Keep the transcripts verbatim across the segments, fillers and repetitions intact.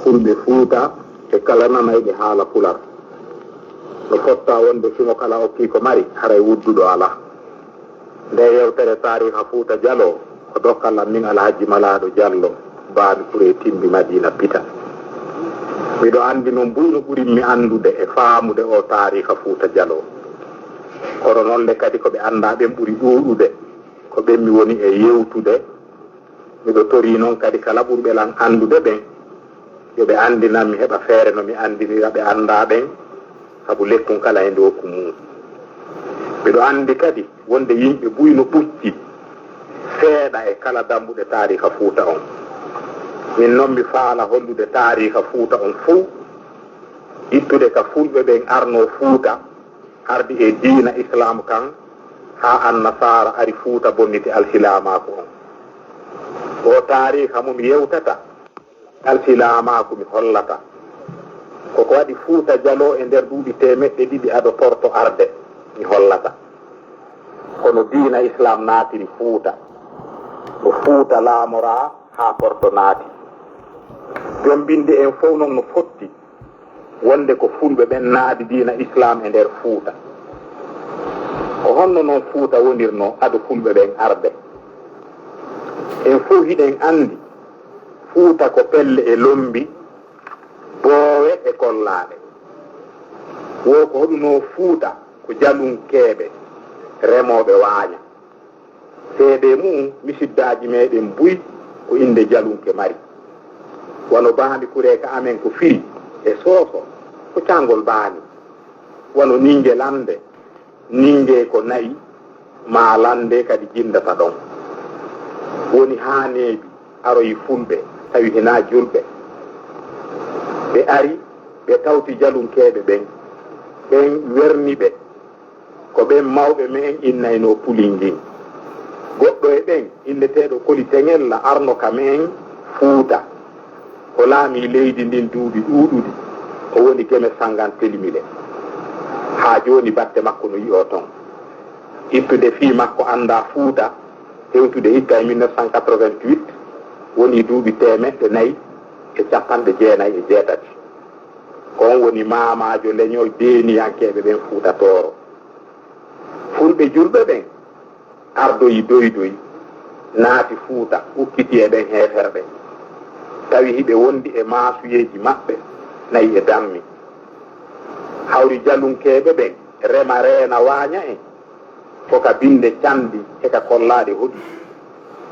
Fulɓe Fuuta e kala nanayɓe haala Pular. No fotta wonde simo kala okkii ko mari, haray wudduɗo alaa. Nde yewtere taariiha Fuuta Jaloo ko dokkal am min Alhaji Malaaɗo Jallo, Baami Kuree Timbi Madiina Pita. Miɗo anndi noon buy no ɓurimmi anndude e faamude oo taariiha Fuuta Jaloo. Kono noon le kadi ko ɓe anndaa ɓen ɓuri ɗuuɗude ko ɓen mi woni e yewtude. Miɗo torii noon kadi kala ɓurɓe lan anndude ɓen, yo ɓe anndinan mi heɓa feere no mi anndinira ɓe anndaa ɓen, sabu lekkun kala e ndoku mum. Miɗo anndi kadi wonde yimɓe buy no ɓucci seeɗa e kala dammuɗe taariiha Fuuta on. Min noon mi faala hollude taariiha Fuuta on fow, ittude ka fulɓe ɓen arnoo Fuuta, ardi e diina Islaam kan, haa annasaara ari Fuuta bonniti alsilaamaaku on. Oo taariiha mo mi yewtata, alsilaamaaku mi hollata. Ko ko waɗi Fuuta Jaloo e nder duuɓi teemeɗɗe ɗiɗi ado Porto arde, mi hollata. Kono diina Islaam naatiri Fuuta. No Fuuta laamoraa haa Porto naati. Jombinde en fow noon no fotti wonde ko fulɓe ɓen naadi diina Islaam e nder Fuuta. Ko honno noon Fuuta wonirnoo ado fulɓe ɓen arde? En fow hiɗen anndi Fuuta ko pelle e lommbi, boowe e kollaaɗe. Wo ko hoɗunoo Fuuta ko jalunkeeɓe, remooɓe waaña. Seedee mu'un, misiddaaji meeɗen buy ko innde jalunke mari. Wano Baami Kuree ka amen ko firi e soso, ko caangol baami. Wano ninge lannde, ninge ko na'i, maa lannde kadi jinndata ɗon. Woni haa neebi aroyi fulɓe, tawi hinaa julɓe. Ɓe ari, ɓe tawti jalunkeeɓe ɓen, ɓen werni ɓe. Ko ɓen mawɓe me'en innaynoo Pulingin. Goɗɗo e ɓen, inneteeɗo Koli Teŋella, arno ka me'en Fuuta. O laamii leydi ndin duuɓi ɗuuɗuɗi. O woni Geme Sanngan Telimile. Haa jooni batte makko no yi'oo ton. Ittude fii makko anndaa Fuuta, hewtude hikka e mille neuf cent quatre-vingt-huit, wonii duuɓi teemeɗɗe nayi e cappanɗe jeenayi e jeetati. Ko on woni maamaajo leñol deeniyankeeɓe ɓen Fuuta Tooro. Fulɓe julɓe ɓen ardoyi doydoy, naati Fuuta, ukkiti e ɓen heeferɓe. Tawi hiɓe wondi e maasuyeeji maɓɓe, nayi e dammi. Hawri jalunkeeɓe ɓen, rema reena waaña en, ko ka binnde canɗi e ka kollaaɗe hoɗi.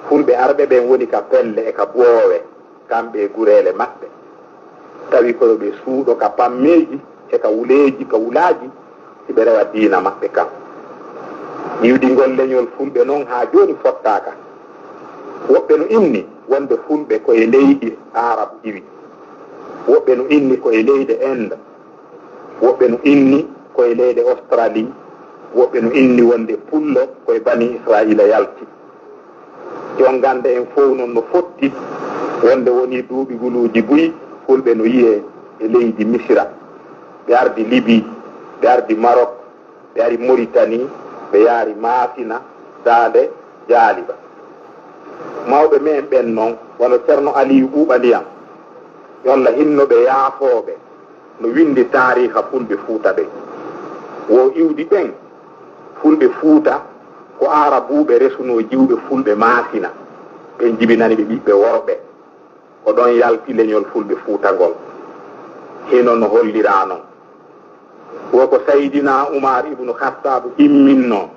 Fulɓe arɓe ɓen woni ka pelle e ka boowe, kamɓe e gureele maɓɓe. Tawi ko yo ɓe suuɗo ka pammeeji e ka wuleeji, ka wulaaji, si ɓe rewa diina maɓɓe kan. Iwdi ngol leñol fulɓe non haa jooni fottaaka. Woɓɓe no inni wonde fulɓe ko e leydi Aarabu iwi. Woɓɓe no inni ko e leyɗe Inde. Woɓɓe no inni ko e leyɗe Australie. Woɓɓe no inni wonde pullo ko e Bani Israa'iila yalti. Jongande en fow non no fotti wonde wonii duuɓi guluuji buy fulɓe no yi'ee e leydi Misira. Ɓe ardi Libi, ɓe ardi Marok, ɓe ari Moritani, ɓe yaari Maasina, Daande, Jaaliba. Mawɓe me'en ɓen non, wano Cerno Aliyu Ɓuuɓa Ndiyam, yo Alla hinno ɓe yaafooɓe, no winndi taariiha fulɓe Fuuta ɓen. Wo iwdi ɓen, fulɓe Fuuta ko Aarabuuɓe resunoo jiwɓe fulɓe Maasina, ɓen jibinani ɓe ɓiɓɓe worɓe. Ko ɗon yalti leñol fulɓe Fuuta ngol. Hino no holliraa non. Wo ko Saydinaa Umar ibnu Khattaab imminnoo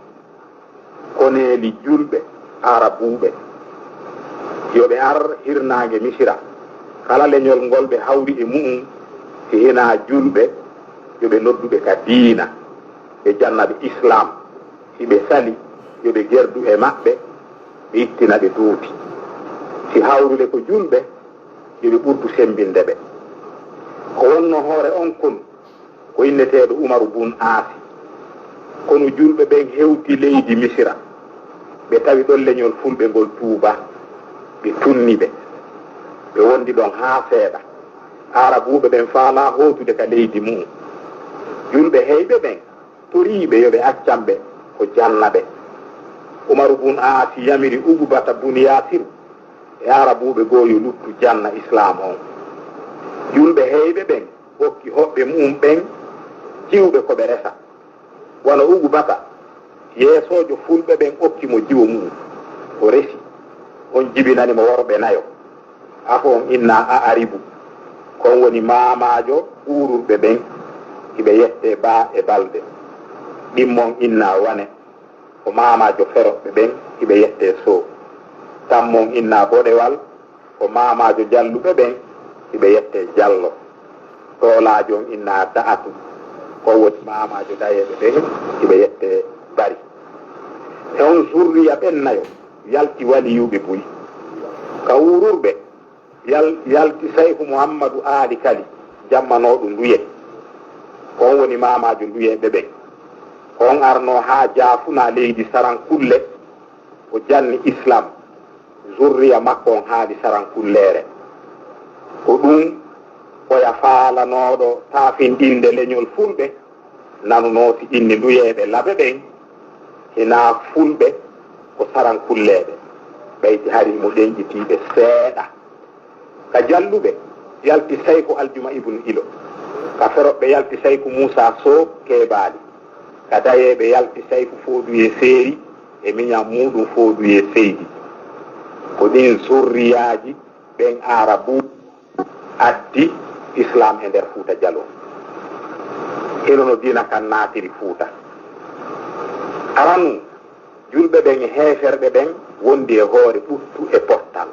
koneeli julɓe Aarabuuɓe, yo ɓe ar hirnaange Misira. Kala leñol ngol ɓe hawri e mu'un, si hinaa julɓe, yo ɓe noddu ɓe ka diina, ɓe janna ɓe Islaam. Si ɓe sali, yo ɓe gerdu e maɓɓe, ɓe ittina ɓe duuti. Si hawrude ko julɓe, yo ɓe ɓurdu semmbinde ɓe. Ko wonnoo hoore on kon, ko inneteeɗo Umaru bun Aasi. Kono julɓe ɓen hewti leydi Misira. Ɓe tawi ɗon leñol fulɓe ngol tuuba. Ɓe tunni ɓe. Ɓe wondi ɗon haa seeɗa. Aarabuuɓe ɓen faalaa hootude ka leydi mu'un. Julɓe heyɓe ɓen toriiɓe yo ɓe accan ɓe, o janna ɓe. Umaru bun Aasi yamiri Uqbata bun Yaasir e Aarabuuɓe goo yo luttu janna Islaam on. Julɓe heyɓe ɓen okki hoɓɓe mu'un ɓen jiwɓe ko ɓe resa. Wano Ugu Bata, yeesoojo fulɓe ɓen okki mo jiwo mu'un. O resi, on jibinani mo worɓe nayo. Afo on inna A'aribu, kon woni maamaajo Uururɓe ɓen, hiɓe yettee Baa e Balde. Ɗimmo on inna Wane, ko maamaajo Feroɓɓe ɓen, hiɓe yettee Soo. Tammo on inna Boɗewal, ko maamaajo Jalluɓe ɓen, hiɓe yettee Jallo. Toolaajo on inna Da'atu, ko woni maamaajo Dayeeɓe ɓen, hiɓe yettee Bari. E on zurriya ɓen nayo, yalti waliyuuɓe buy. Ka Uururɓe, yal-, yalti Sayku Muhammadu Aali Kali, jammanooɗo Nduye. Ko on woni maamaajo Nduyeeɓe ɓen. Ko on arnoo haa Jaafuna leydi Sarankulle, o janni Islam. Zurriya makko on haali Sarankulleere. Ko ɗun oya faalanooɗo taafinɗinde leñol fulɓe, nanunoo si inni Nduyeeɓe Laɓe ɓen, hinaa fulɓe, ko Sarankulleeɓe. Ɓeyti hari himo ɗenƴitii ɓe seeɗa. Ka Jalluɓe, yalti Sayku Aljuma Ibnu Ilo. Ka Feroɓɓe, yalti Sayku Muusaa Soo Keebaali. Ka Dayeeɓe, yalti Sayku Fooduyee Seeri e miñan muuɗun Fooduyee Seydi. Ko ɗin zurriyaaji ɓen Aarabu addi Islaam e nder Fuuta Jaloo. Hino no diina kan naatiri Fuuta. Aranu, julɓe ɓen e heeferɓe ɓen wondi e hoore ɓuttu e pottal.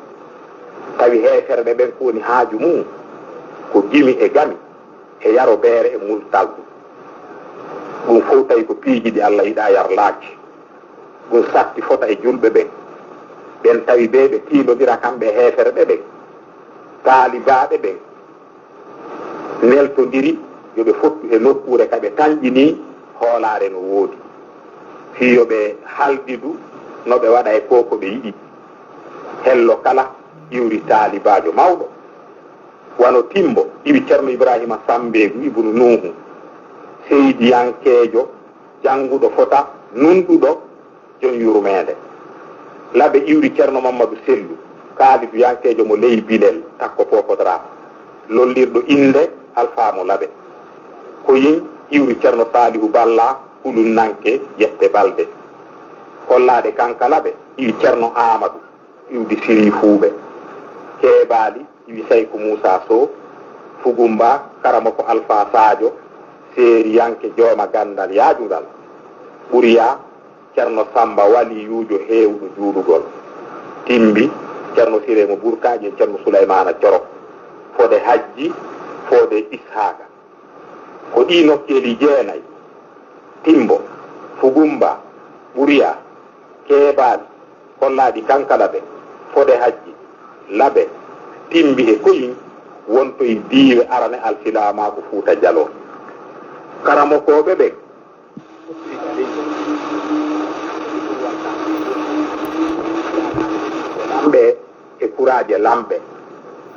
Tawi heeferɓe ɓen ko woni haaju mum ko gimi e gami e yaro beere e multal ɗum. Ɗum fof tawi ko piiji ɗi Allah yiɗaa yar laakki. Ɗum satti fota e julɓe ɓen. Ɓen tawi ɓe ɓe tiindodira kamɓe e heeferɓe ɓen. Taalibaaɓe ɓen neltondiri yo ɓe fottu e nokkuure ka ɓe tanƴinii hoolaare no woodi. Fii yo ɓe haldidu no ɓe waɗa e ko ko ɓe yiɗi. Hello kala iwri taalibaajo mawɗo. Wano Timbo iwi Ceerno Ibraahiima Sambeegu Ibnu Nuuhu, seydiyankeejo jannguɗo fota, nunɗuɗo, jon yurmeende. Labe iwri Ceerno Mammadu Sellu, kaaliduyankeejo mo ley Bilel, takko Poopodra, lollirɗo innde Alfaa mo Labe. Koyin iwri Ceerno Saalihu Balla, hulunnanke, yette Balde. Hollaade kanka Labe iwi Ceerno Aamadu, iwdi Siriifuuɓe. Keebaali iwi Sayku Muusaa Sow, Fugumba, Karamoko Alfaa Saajo, seeriyanke jooma ganndal yaajungal. Ɓuriya, Ceerno Sammba waliyuujo heewɗo juulugol. Timbi, Ceerno Siree mo Burkaaji e Ceerno Suleymaana Coro. Fode Hajji, Fode Ishaaka. Ko ɗii nokkeeli jeenay, Timbo, Fugumba, Ɓuriya, Keebaali, Kollaaɗi Kankalaɓe, Fode Hajji, Laɓe, Timbi e Koyin wontoyi diiwe arane alsilaamaaku Fuuta Jaloo. Karamokooɓe ɓen, lamɓe e kuraaje lamɓe,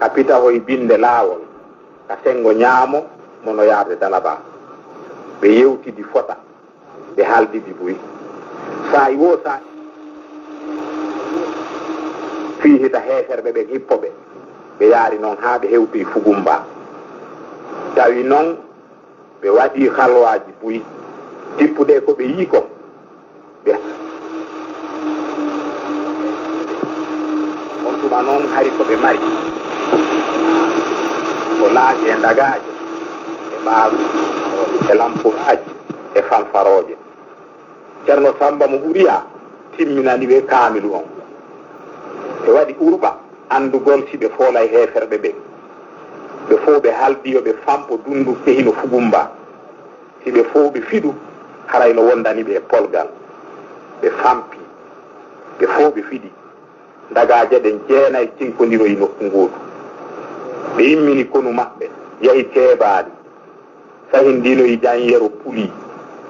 ka pitahoy binnde laawol, ka senngo ñaamo, mono yaade Dalaba. Ɓe yewtidi fota, ɓe haaldidi buy. Saa'i woo saa'i, fii hita heeferɓe ɓen hippo ɓe, ɓe yaari non haa ɓe hewtoyi Fugumba. Tawi non, ɓe waɗii halwaaji buy. Tippude ko ɓe yi'i kon, ɓe, on tuma non hari ko ɓe mari ko laaje e ndagaaje e ɓaaru e lamporaaji e fanfarooje. Ceerno Sammba mo Ɓuriya timminani ɓe kaamilu on. Ɓe waɗi urɓa anndugol si ɓe foolay heeferɓe ɓen. Ɓe fow ɓe haldi yo ɓe fampo dundu kehino Fugumba. Si ɓe fow ɓe fiɗu, haray no wondani ɓe e polgal. Ɓe fampi, ɓe fow ɓe fiɗi. Ndagaaje ɗen jeenay cinkondiroyi nokku ngootu. Ɓe immini konu maɓɓe, yahi Keebaali. Sahindinoyi Jañyero Puli,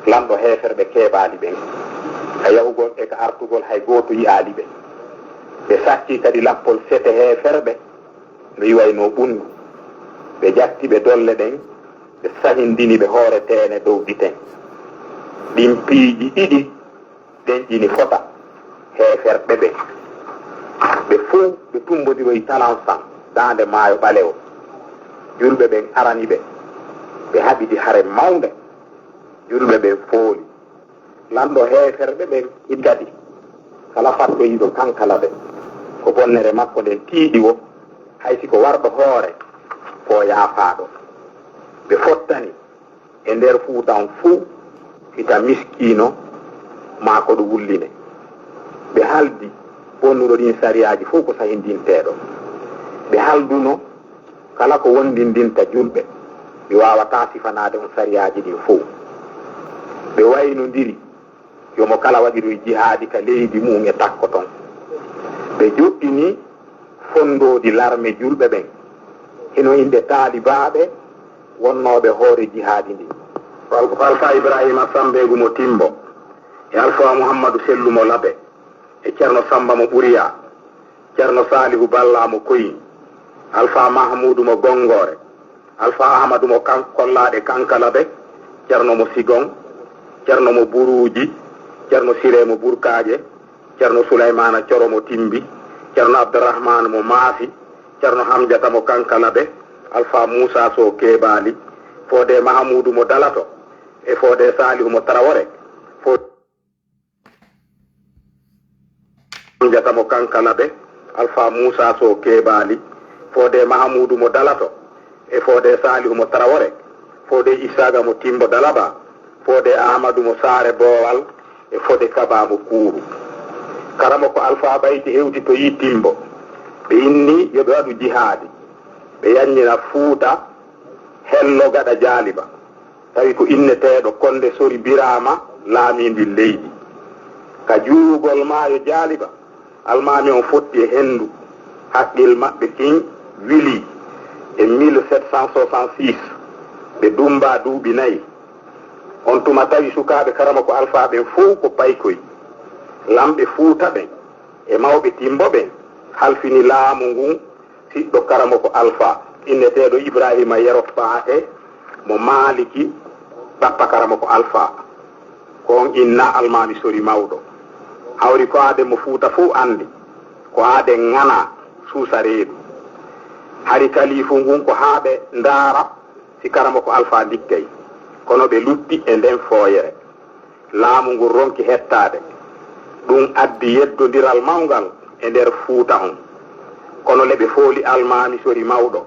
lanɗo heeferɓe Keebaali ɓen. Ka yahugol e ka artugol hay gooto yi'aali ɓe. Ɓe satti kadi lappol sete heeferɓe no iwaynoo ɓunndu. Ɓe jatti ɓe dolle ɗen, ɓe sahindini ɓe hoore teene dow Biten. Ɗin piiji ɗiɗi ɗenƴini fota heeferɓe ɓen. Ɓe fow ɓe tumbodiroyi Talansan, daande Maayo Ɓalewo. Julɓe ɓen arani ɓe, ɓe haɓidi hare mawnde. Julɓe ɓen fooli. Lanɗo heeferɓe ɓen ittadi kala fattoyiiɗo Kankalaɓe. Ko bonnere makko nden tiiɗi wo, hay si ko warɗo hoore, ko o yaafaaɗo. Ɓe fottani e nder Fuuta on fow, hita miskiino maa koɗo wulline. Ɓe haaldi bonnuɗo ɗin sariyaaji fow ko sahindinteeɗo. Ɓe haalduno kala ko wondindinta julɓe. Mi waawataa sifanaade on sariyaaji ɗin fow. Ɓe waynondiri yo mo kala waɗiroy jihaadi ka leydi mu'un e takko ton. Ɓe joɗɗini fonndoodi larme julɓe ɓen. Hino innde taalibaaɓe wonnooɓe hoore jihaadi ndin. Ko Al-, ko Alfaa Ibrahiima Sambeegu mo Timbo, e Alfaa Muhammadu Sellu mo Labe, e Ceerno Sammba mo Ɓuriyaa, Ceerno Saalihu Ballaa mo Koyin, Alfaa Mahmuudu mo Gonngoore, Alfaa Ahmadu mo Kan-, Kollaaɗe Kankalaɓe, Ceerno mo Sigon, Ceerno mo Buruuji, Ceerno Siree mo Burkaaƴe, Ceerno Sulaymaana Coro mo Timbi, Ceerno Abdurrahmaan mo Maasi, Ceerno Hamjata mo Kankalaɓe, Alfaa Muusaa Sow Keebaali, Foodee Mahamuudu mo Dalato, e Foodee Saalihu mo Tarawore, Fo-, Hamjata mo Kankalaɓe, Alfaa Muusaa Sow Keebaali, Foodee Mahamuudu mo Dalato, e Foodee Saalihu mo Tarawore, Foodee Isaaga mo Timbo Dalaba, Foodee Ahmadu mo Saare Boowal, e Foodee Kaba mo Kuuru. Karamoko Alfaa ɓayti hewtitoyii Timbo. Ɓe inni yo ɓe waɗu jihaadi. Ɓe yanñina Fuuta, hello gaɗa Jaaliba. Tawi ko inneteeɗo Konnde Sori Biraama laamii ndin leydi. Ka juurugol maayo Jaaliba, Almaami on fotti e henndu, haqqil maɓɓe kin wilii e mille sept cent soixante-six, ɓe dummbaa duuɓi nayi. On tuma tawi sukaaɓe Karamoko Alfaa ɓen fow ko paykoy. Lamɓe Fuuta ɓen e mawɓe Timbo ɓen halfini laamu ngun siɗɗo Karamoko Alfaa, inneteeɗo Ibrahiima Yero Paate mo Maaliki, ɓappa Karamoko Alfaa. Ko on inna Almaami Sori Mawɗo. Hawri ko aaden mo Fuuta fow anndi, ko aaden ŋanaa, suusa reedu. Hari kalifu ngun ko haa ɓe ndaara si Karamoko Alfaa ndikkay, kono ɓe lutti e nden fooyere. Laamu ngun ronki hettaade. Ɗun addi yeddondiral mawngal e nder Fuuta on. Kono le ɓe fooli Almaami Sori Mawɗo,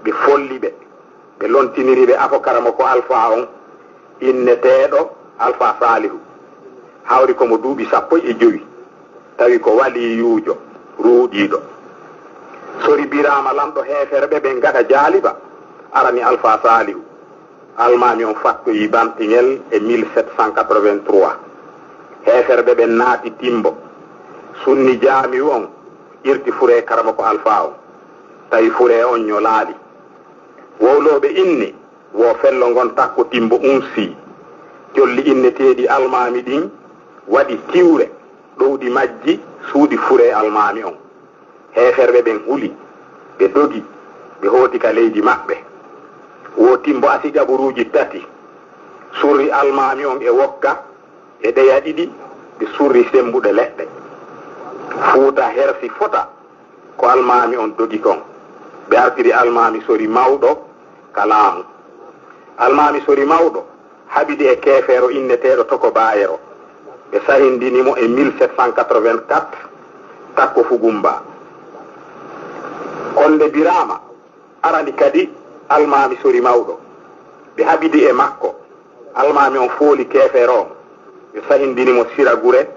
ɓe folli ɓe, ɓe lontiniri ɓe afo Karamoko Alfaa on, inneteeɗo Alfaa Saalihu. Hawri ko mo duuɓi sappo e jowi, tawi ko waliyuujo ruuɗiiɗo. Sori Biraama, lanɗo heeferɓe ɓen gaɗa Jaaliba, arani Alfaa Saalihu. Almaami on fattoyi Bantiŋel e mille sept cent quatre-vingt-trois. Heeferɓe ɓen naati Timbo, sunni jaamiu on, irti furee Karamoko Alfaa on. Tawi furee on ñolaali. Wowlooɓe inni, wo fello ngon takko Timbo unsii. Colli inneteeɗi Almaami ɗin waɗi tiwre, ɗowdi majji suuɗi furee Almaami on. Heeferɓe ɓen huli, ɓe dogi, ɓe hooti ka leydi maɓɓe. Wo Timbo asi jaɓuruuji tati, surri Almaami on e wokka, e ɗeya ɗiɗi, ɓe surri semmbuɗe leɗɗe. Fuuta hersi fota ko Almaami on dogi kon. Ɓe artiri Almaami Sori Mawɗo ka laamu. Almaami Sori Mawɗo haɓidi e keefeero inneteeɗo Toko Bayero. Ɓe sahindini mo e mille sept cent quatre-vingt-quatre, takko Fugumba. Konnde Biraama arani kadi Almaami Sori Mawɗo. Ɓe haɓidi e makko. Almaami on fooli keefeero on. Ɓe sahindini mo Sira Gure,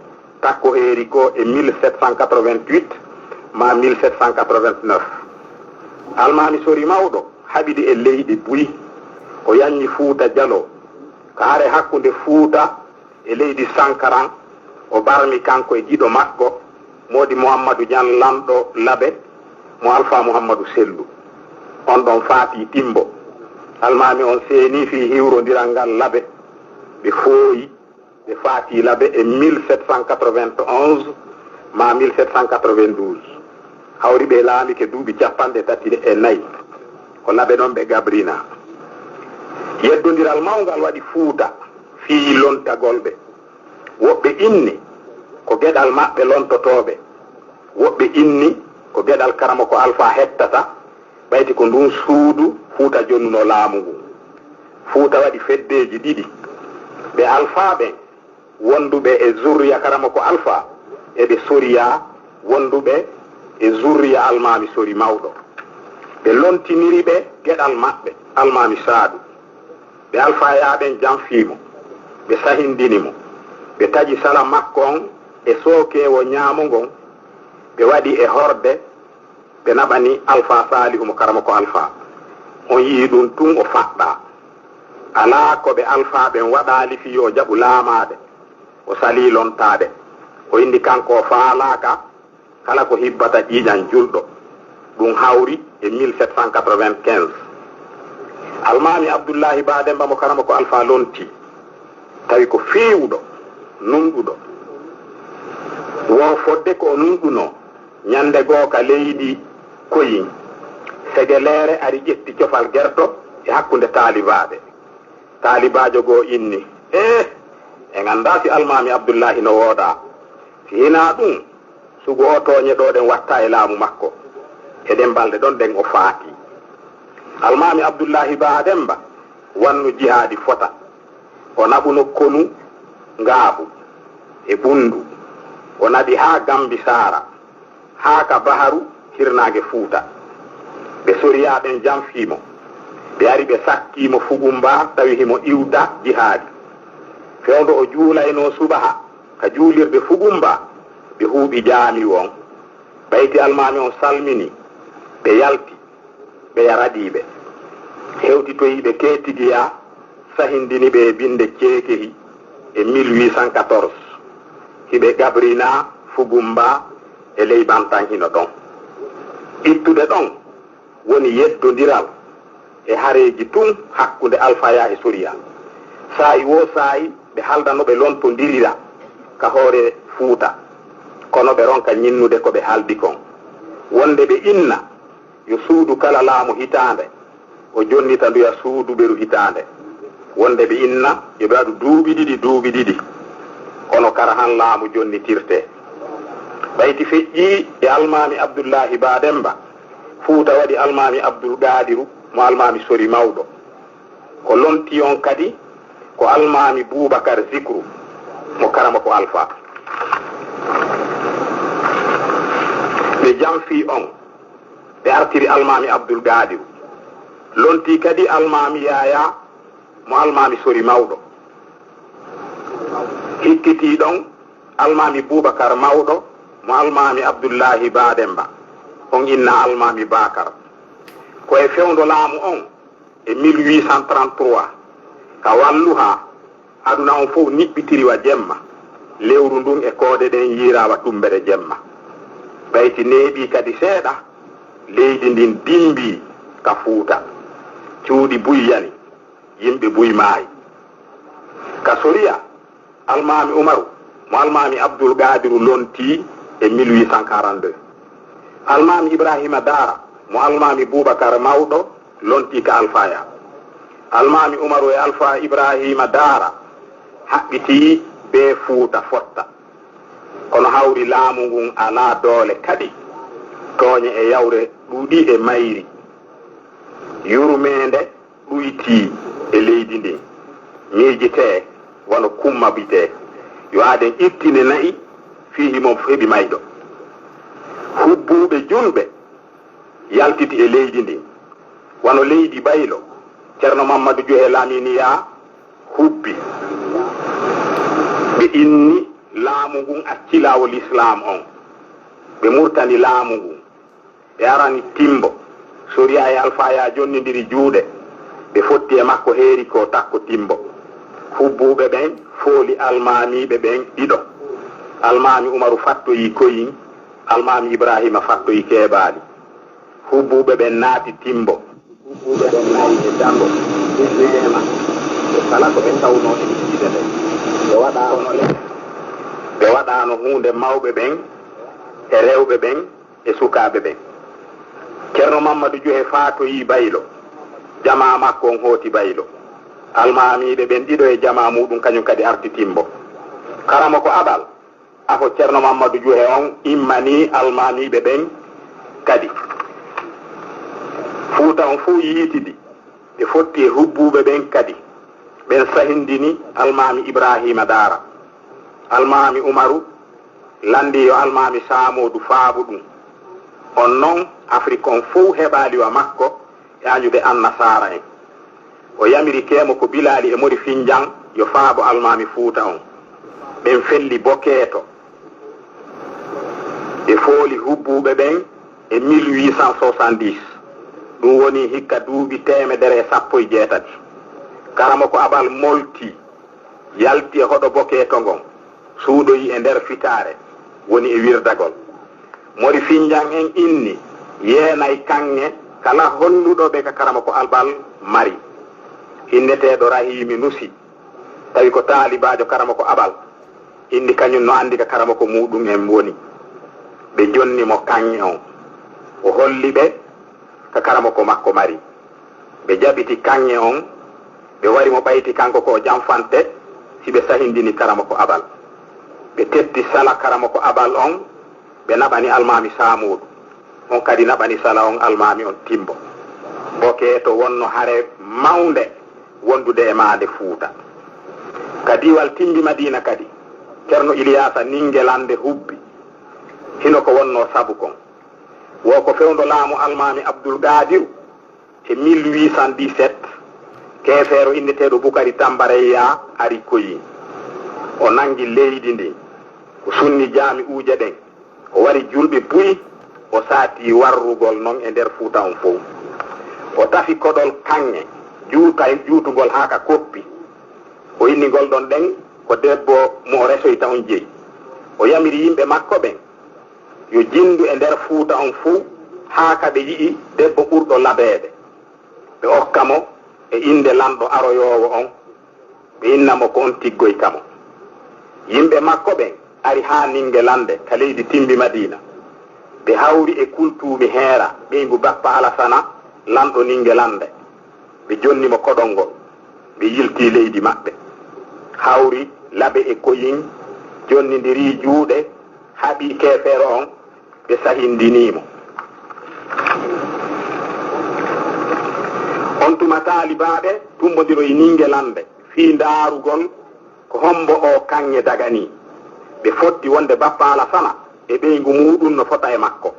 takko Heeri ko e mille sept cent quatre-vingt-huit maa mille sept cent quatre-vingt-neuf. Almaami Sori Mawɗo haɓidi e leyɗe buy. O yanñi Fuuta Jaloo. Ka hare hakkunde Fuuta e leydi Sankaran, o barmi kanko e giɗo makko, Moodi Muhammadu Jan, lanɗo Labe, mo Alfaa Muhammadu Sellu. On ɗon faatii Timbo. Almaami on seenii fii hiwrondiral ngal Labe. Ɓe fooyi, ɓe faatii Labe e mille sept cent quatre-vingt-onze maa mille sept cent quatre-vingt-douze. Hawri ɓe laamike duuɓi cappanɗe tati e nayi. Ko Labe ɗon ɓe gabrinaa. Yeddondiral mawngal waɗi Fuuta fii lontagol ɓe. Woɓɓe inni ko geɗal maɓɓe lontotoo ɓe. Woɓɓe inni ko geɗal Karamoko Alfaa hettata, ɓayti ko ndun suudu Fuuta jonnunoo laamu ngun. Fuuta waɗi feddeeji ɗiɗi. Ɓe Alfaa ɓen, wonduɓe e zurriya Karamoko Alfaa, e ɓe Soriyaa, wonduɓe e zurriya Almaami Sori Mawɗo. Ɓe lontiniri ɓe geɗal maɓɓe, Almaami Saadu. Ɓe Alfaayaaɓe ɓen janfii mo, ɓe sahindini mo, ɓe taƴi sala makko on e sookeewo ñaamo ngon, ɓe waɗi e horde, ɓe naɓani Alfaa Saalihu mo Karamoko Alfaa. On yi'i ɗun tun o faɗɗaa. Alaa ko ɓe Alfaa ɓen waɗaali fii yo o jaɓu laamaade, o salii lontaade. O inni kanko o faalaaka kala ko hibbata ƴiiƴan julɗo. Ɗun hawri e mille sept cent quatre-vingt-quinze. Almaami Abdullaahi Baademba mo Karamoko Alfaa lontii, tawi ko feewuɗo, nunɗuɗo. Woo fodde ko o nunɗunoo, ñande goo ka leydi Koyin, segeleere ari ƴetti cofal gerto e hakkunde taalibaaɓe. Taalibaajo goo inni, "Ee, en anndaa si Almaami Abdullaahi no woodaa. Si hinaa ɗun, sugu oo tooñe ɗoo ɗen wattaa e laamu makko." E ɗen balɗe ɗon ɗen o faatii. Almaami Abdullaahi Baademba wannu jihaadi fota. O naɓuno konu Ngaabu e Bundu. O naɓi haa Gambi Saara, haa ka baharu hirnaange Fuuta. Ɓe Soriyaa ɓen janfii mo. Ɓe ari ɓe sattii mo Fugumba, tawi himo iwda jihaadi. Fewndo o juulaynoo subaha ka juulirde Fugumba, ɓe huuɓi jaami won. Ɓayti Almaami on salmini, ɓe yalti. Ɓeya Radiiɓe, hewtitoyi ɓe Keetigiya, sahindini ɓe e binnde Ceekehi e mille huit cent quatorze. Hiɓe gabrinaa Fugumba e ley Bantan hino ɗon. Ittude ɗon woni yeddondiral e hareeji tun hakkunde Alfaya e Soriya. Saa'i woo saa'i ɓe halda no ɓe lontondirira ka hoore Fuuta, kono ɓe ronka ñinnude ko ɓe haldi kon, wonde ɓe inna yo suudu kala laamu hitaande, o jonnita nduya suudu ɓeru hitaande. Wonde ɓe inna yo ɓe waɗu duuɓi ɗiɗi, duuɓi ɗiɗi, kono kara han laamu jonnitirtee. Ɓayti feƴƴii e Almaami Abdullaahi Baademba, Fuuta waɗi Almaami Abdul Qaadiru mo Almaami Sori Mawɗo. Ko lontii on kadi ko Almaami Buubakar Zikru mo Karamoko Alfaa. Ɓe janfii on, ɓe artiri Almaami Abdul Qaadiru. Lontii kadi Almaami Yaayaa mo Almaami Sori Mawɗo. Hikkitii ɗon Almaami Buubakar Mawɗo mo Almaami Abdullaahi Baademba, on inna Almaami Baakar. Ko e fewndo laamu on, e mille huit cent trente-trois, ka Walluha, aduna on fow niɓɓitiri wa jemma, lewru ndun e koode ɗen yiiraa wa tumbere jemma. Ɓayti neeɓii kadi seeɗa, leydi ndin dimbii ka Fuuta. Cuuɗi buy yani, yimɓe buy maayi. Ka Soriya, Almaami Umaru mo Almaami Abdul Qaadiru lontii e mille huit cent quarante-deux. Almaami Ibraahiima Daara mo Almaami Buubakar Mawɗo lontii ka Alfaya. Almaami Umaru e Alfaa Ibraahiima Daara haɓɓitii bee Fuuta fotta. Kono hawri laamu ngun alaa doole kaɗi. Tooñe e yawre ɗuuɗi e mayri. Yurmeende ɗuytii e leydi ndin, miijitee wano kumma bitee, yo aden ittine na'i fii himo heɓi mayɗo. Hubbuuɓe julɓe yaltiti e leydi ndin, wano leydi Baylo, Cerno Mammadu Juhe Laminiyaa hubbi. Ɓe inni laamu ngun acci laawol Islaam on, ɓe murtani laamu ngun. Ɓe arani Timbo. Soriya e Alfaya jonnindiri juuɗe. Ɓe fotti e makko heeri ko takko Timbo. Hubbuuɓe ɓen fooli almaamiiɓe ɓen ɗiɗo. Almaami Umaru fattoyi Koyin, Almaami Ibraahiima fattoyi Keebaali. Hubbuuɓe ɓen naati Timbo. Hubbuuɓe ɓen nayi e dango, ɓe meema, e kala ko ɓe tawnoo e leydi ɓe. Ɓe waɗaano le-, ɓe waɗaano huunde mawɓe ɓen e rewɓe ɓen e sukaaɓe ɓen. Ceerno Mammadu Juhe faatoyii Baylo, jamaa makko on hooti Baylo. Almaamiiɓe ɓen ɗiɗo e jamaa muuɗum kañum kadi arti Timbo. Karamoko Abal, afo Ceerno Mammadu Juhe on immanii almaamiiɓe ɓen kadi. Fuuta on fow yiitidi. Ɓe fotti e hubbuuɓe ɓen kadi, ɓen sahindini Almaami Ibraahiima Daara. Almaami Umaru lanndii yo Almaami Saamoodu faabu ɗum. On non, Afrik on fow heɓaali wa makko e añude Annasaara en. O yamiri Keemo ko Bilaali e Mori Finjan yo faabo Almaami Fuuta on. Ɓen felli Bokeeto. Ɓe fooli hubbuuɓe ɓen e mille huit cent soixante-dix, ɗum woni hikka duuɓi teemedere e sappo e jeetati. Karamoko Abal moltii, yalti e hoɗo Bokeeto ngon, suuɗoyi e nder fitaare, woni e wirdagol. Mori Finjan en inni, yeenay kaŋŋe kala holluɗo ɓe ka Karamoko Abal mari. Inneteeɗo Rahiimi Nusi, tawi ko taalibaajo Karamoko Abal, inni kañum no anndi ka Karamoko muuɗum en woni. Ɓe jonni mo kaŋŋe on. O holli ɓe ka Karamoko makko mari. Ɓe jaɓiti kaŋŋe on, ɓe wari mo ɓayti kanko ko o janfante, si ɓe sahindini Karamoko Abal. Ɓe tetti sala Karamoko Abal on, ɓe naɓani Almaami Saamoodu. On kadi naɓani sala on Almaami on Timbo. Bokeeto wonno hare mawnde wondude e maande Fuuta. Ka diiwal Timbi Madiina kadi, Ceerno Iliyaasa Ningelannde hubbi. Hino ko wonno sabu kon. Wo ko fewndo laamu Almaami Abdul Qaadiru, e mille huit cent dix-sept, keefeero inneteeɗo Bukari Tambareya ari Koyin. O nangi leydi ndin, o sunni jaami'uuje ɗen, o wari julɓe buy, o saati warrugol non e nder Fuuta on fow. O tafi koɗol kaŋŋe, juuta-, juutungol haa ka koppi. O inni ngol ɗon ɗen ko debbo mo o resoyta on jeyi. O yamiri yimɓe makko ɓen, yo jinndu e nder Fuuta on fuu haa ka ɓe yi'i debbo ɓurɗo labeede. Ɓe okka mo e innde lanɗo aroyoowo on, ɓe inna mo ko on tiggoyta mo. Yimɓe makko ɓen ari haa Ningelannde ka leydi Timbi Madiina. Ɓe hawri e Kultuumi Heera, ɓeyngu Bappa Alasana, lanɗo Ningelannde. Ɓe jonni mo koɗol ngol, ɓe yilti leydi maɓɓe. Hawri Labe e Koyin, jonnindiri juuɗe, haɓi keefeero on, ɓe sahindini mo. On tuma taalibaaɓe tumbondiroyi Ningelannde fii ndaarugol ko hombo oo kaŋŋe daganii. Ɓe fotti wonde Bappa Alasana e ɓeyngu muuɗum no fota e makko.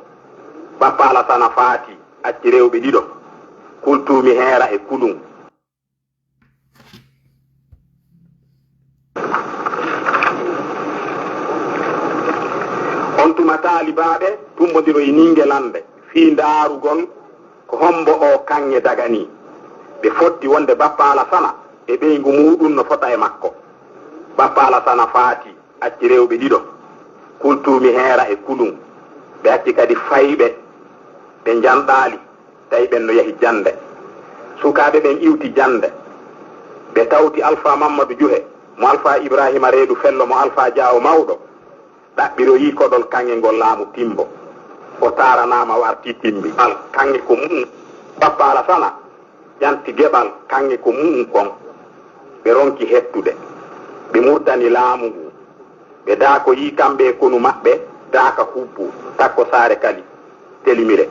Bappa Alasana faati, acci rewɓe ɗiɗo, Kultuumi Heera e Kulun. On tuma taalibaaɓe tumbondiroyi Ningelannde fii ndaarugol ko hombo oo kaŋŋe daganii. Ɓe fotti wonde Bappa Alasana e ɓeyngu muuɗum no fota e makko. Bappa Alasana faati, acci rewɓe ɗiɗo, Kultuumi Heera e Kulun. Ɓe acci kadi fayɓe, ɓe njanɗaali. Tawi ɓen no yahi jannde. Sukaaɓe ɓen iwti jannde. Ɓe tawti Alfaa Mammadu Juhe, mo Alfaa Ibraahiima Reedu Fello, mo Alfaa Jaawo Mawɗo, ɗaɓɓiroyi koɗol kaŋŋe ngol laamu Timbo. O taaranaama, o artii Timbi. Al kaŋŋe ko mu'un. Bappa Alasana ƴanti geɓal kaŋŋe ko mu'un kon. Ɓe ronki hettude. Ɓe murtani laamu ngun. Ɓe daakoyi kamɓe e konu maɓɓe, daaka hubbu, takko saare Kali, Telimire.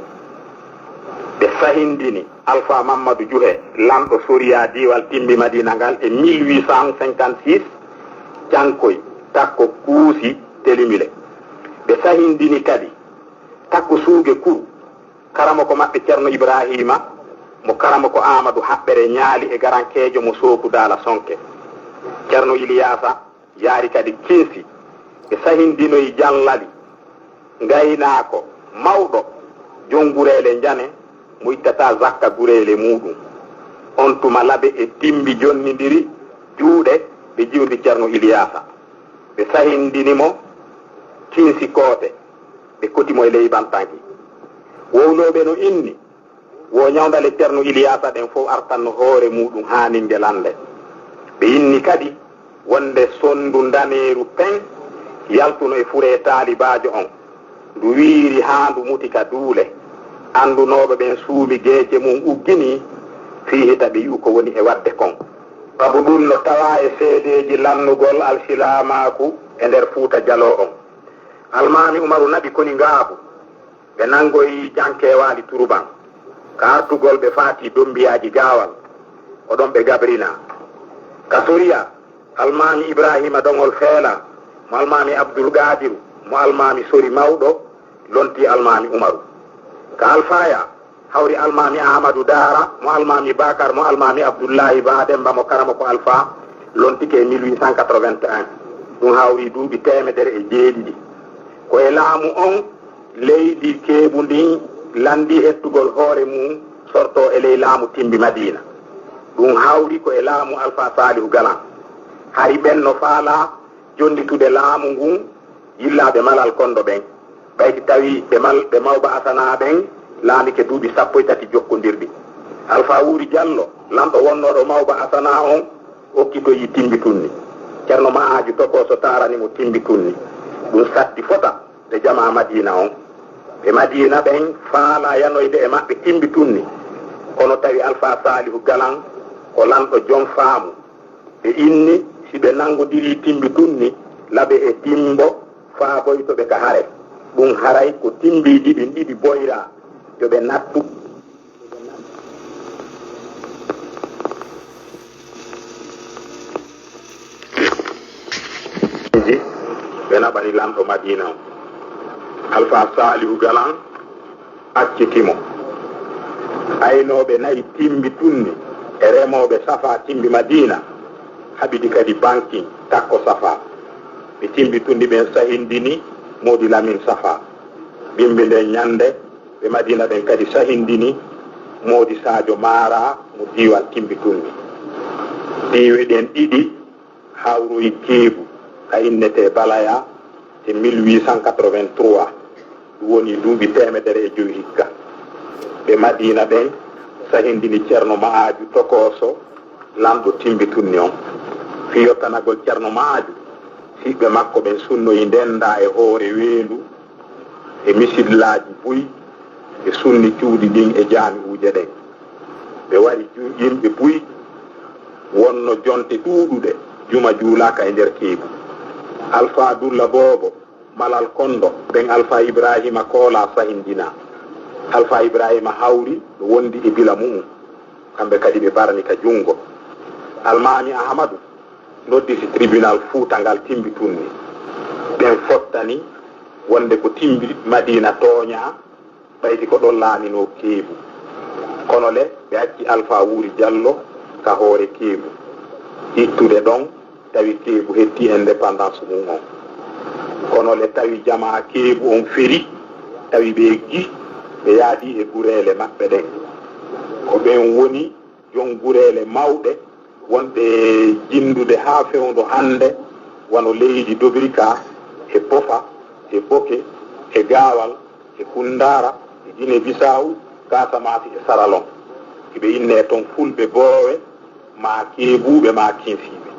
Ɓe sahindini Alfaa Mammadu Juhe, lanɗo Soriya diiwal Timbi Madiina ngal e mille huit cent cinquante-six, Cankoy, takko Kuusi, Telimire. Ɓe sahindini kadi takko Suuge Kuru, karamoko maɓɓe Ceerno Ibraahiima, mo karamoko Aamadu Haɓɓere Ñaali e garankeejo mo Sooku Daala Sonke. Ceerno Iliyaasa yaari kadi Kinsi, ɓe sahindinoyi Janlali, ngaynaako mawɗo, jon gureele njane, mo ittataa zakka gureele muuɗum. On tuma Labe e Timbi jonnindiri juuɗe, ɓe jiwdi Ceerno Iliyaasa. Ɓe sahindini mo Kinsi Koote, ɓe koti mo e ley Bantanki. Wowlooɓe no inni, wo ñawndale Ceerno Iliyaasa ɗen fow artanno hoore muuɗum haa Ningelannde. Ɓe inni kadi wonde sonndu ndaneeru peng yaltuno e furee taalibaajo on, ndu wiiri haa ndu muti ka duule. Anndunooɓe ɓen suumi geece mum ugginii fii hita ɓe yi'u ko woni e waɗde kon. Sabu ɗum no tawaa e seedeeji lannugol alsilaamaaku e nder Fuuta Jaloo on. Almaami Umaru naɓi koni ngaabu. Ɓe nanngoyi Jankeewaali Turban. Ka artugol ɓe faati Dommbiyaaji Gaawal, Ko ɗon ɓe gabrinaa. Ka Soriya, Almaami Ibraahiima Doŋol Feelaa, mo Almaami Abdul Gaadiru, mo Almaami Sori Mawɗo, lontii Almaami Umaru. Ka Alfaaya, hawri Almaami Ahamadu Daara, mo Almaami Baakar, mo Almaami Abdullaahi Baa Demmba, mo Karamoko Alfaa, lontike e mille huit cent quatre-vingt-un. Ɗum hawri duuɓi teemedere e jeeɗiɗi. Ko e laamu on, leydi Keebu ndin lanndii hettugol hoore mum sortoo e ley laamu Timmbi Madiina. Ɗum hawri ko e laamu Alfaa Saalihu Galan. Hari ɓen no faalaa jonnditude laamu ngun yillaaɓe Malal Konndo ɓen, ɓay si tawii ɓe mal-, ɓe Mawba Asanaa ɓen laamike duuɓi sappo e tati jokkondirɗi. Alfaa Wuuri Jallo, lanɗo wonnooɗo Mawba Asanaa on, okkitoyii Timmbi Tunni. Ceerno Ma'aaju Tokooso taarani mo Timmbi Tunni. Ɗum satti fota ɓe jamaa Madiina on. Ɓe Madiina ɓen faalaa yanoyde e maɓɓe Timmbi Tunni, kono tawi Alfaa Saalihu Galan ko lanɗo jom faamu. Ɓe inni, si ɓe nanngondirii Timmbi Tunni, laɓe e timmbo faaboyto ɓe ka hare. Ɗum haray ko timmbiiji ɗin ɗiɗi boyraa, yo ɓe nattu. Ɓe naɓani lanɗo Madiina on. Alfaa Saalihu Galan acciti mo. Aynooɓe nayi Timmbi Tunni e remooɓe Safaa Timmbi Madiina haɓidi kadi bankin takko Safaa. Ɓe Timmbi Tunni ɓen sahindini Moodi Lamin Safaa. Bimbi nden ɲande, ɓe Madiina ɓen kadi sahindini Moodi Saajo Maara mo diiwal Timmbi Tunni. Diiwe ɗen ɗiɗi hawroyi Keebu ka innetee Balaya e mille huit cent quatre-vingt-trois, ɗum woni duuɓi teemedere e jowi hikka. Ɓe Madiina ɓen sahindini Ceerno Ma'aaju Tokooso, lanɗo Timmbi Tunni on. Fii yottanagol Ceerno Ma'aaju, siɓɓe makko ɓen sunnoyi ndenndaa e hoore weendu e misillaaji buy, ɓe sunni cuuɗi ɗin e jaami'uuje ɗen. Ɓe wari ju-, yimɓe buy, wonno jonte ɗuuɗuɗe, juma juulaaka e nder Keebu. Alfaa Dulla Boobo, Malal Konndo, ɓen Alfaa Ibraahiima Koolaa sahindinaa. Alfaa Ibraahiima hawri, ɓe wondi e bila mu'un. Kamɓe kadi ɓe barani ka junngo. Almaami Ahamadu noddi si tribunal Fuuta ngal Timmbi Tunni. Ɓen fottani wonde ko Timmbi Madiina tooɲaa, ɓayti ko ɗon laaminoo Keebu. Kono le, ɓe acci Alfaa Wuuri Jallo ka hoore Keebu. Ittude ɗon, tawi Keebu hetti indépendance mum on. Kono le tawi jamaa Keebu on feri, tawi ɓe eggi, ɓe yaadi e gureele maɓɓe ɗen. Ko ɓen woni jon gureele mawɗe wonɓe jinndude haa fewndo hannde, wano leydi Dobrika, e Bofa, e Boke, e Gaawal, e Kunndaara, e Gine Bisaawu, Kaasamaasi e Saralon. Hiɓe innee ton Fulɓe Boowe, maa Keebuuɓe, maa Kinsiiɓe.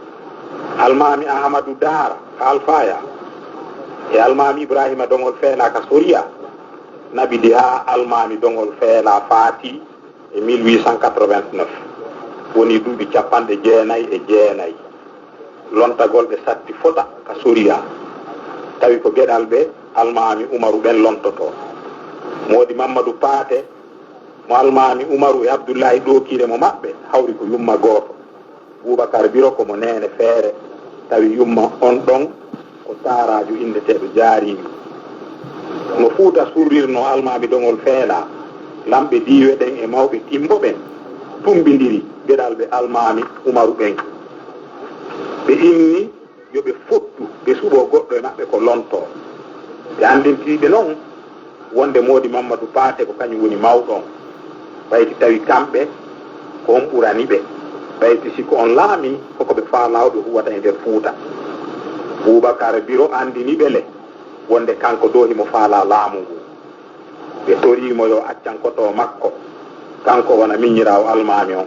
Almaami Ahamadu Daara ka Alfaaya e Almaami Ibraahiima Doŋol Feelaa ka Soriya naɓidi haa Almaami Doŋol Feelaa faati e mille huit cent quatre-vingt-neuf, woni duuɓi cappanɗe jeenayi e jeenayi. Lontagol ɓe satti fota ka Soriya, tawi ko geɗalɓe Almaami Umaru ɓen lontotoo. Moodi Mammadu Paate, mo Almaami Umaru e Abdullaahi ɗookire mo maɓɓe, hawri ko yumma gooto. Buubakar Biro ko mo neene feere, tawi yumma on ɗon ko taaraajo inndeteeɗo Jaariimi. No Fuuta surrirnoo Almaami Doŋol Feelaa, lamɓe diiwe ɗen e mawɓe timbo ɓen tummbindiri geɗalɓe Almaami Umaru ɓen. Ɓe inni yo ɓe fottu, ɓe suɓoo goɗɗo e maɓɓe ko lontoo. Ɓe anndintiri ɓe non wonde Moodi Mammadu Paate ko kañum woni mawɗo on. Ɓayti tawi kamɓe ko on ɓurani ɓe. Ɓayti si ko on laamii, ko ko ɓe faalaa o ɓe huwata e nder Fuuta. Buubakar Biro anndini ɓe le wonde kanko doo himo faalaa laamu ngu. Ɓe torii mo yo accan koto makko, kanko wona miñiraawo Almaami on.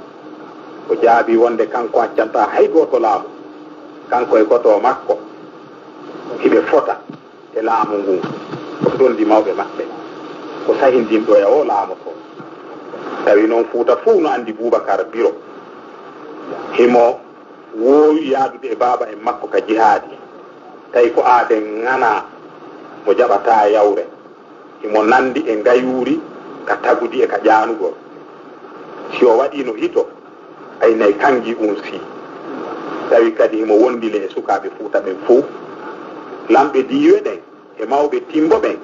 O jaabii wonde kanko accantaa hay gooto laamu. Kanko e koto makko hiɓe fota e laamu ngun, ko donndi mawɓe maɓɓe, ko sahindinɗo e oo laamotoo. Tawi non Fuuta fow no anndi Buubakar Biro. Himo woowi yaadude e baaba en makko ka jihaadi, tawi ko aaden ŋanaa mo jaɓataa yawre. Himo nanndi e ngayuuri ka tagudi e ka ƴaanugol. Si o waɗiino hito, Ay nay kangi unsi. Tawi kadi himo wondile e sukaaɓe Fuuta ɓen fow. Lamɓe diiwe ɗen e mawɓe Timbo ɓen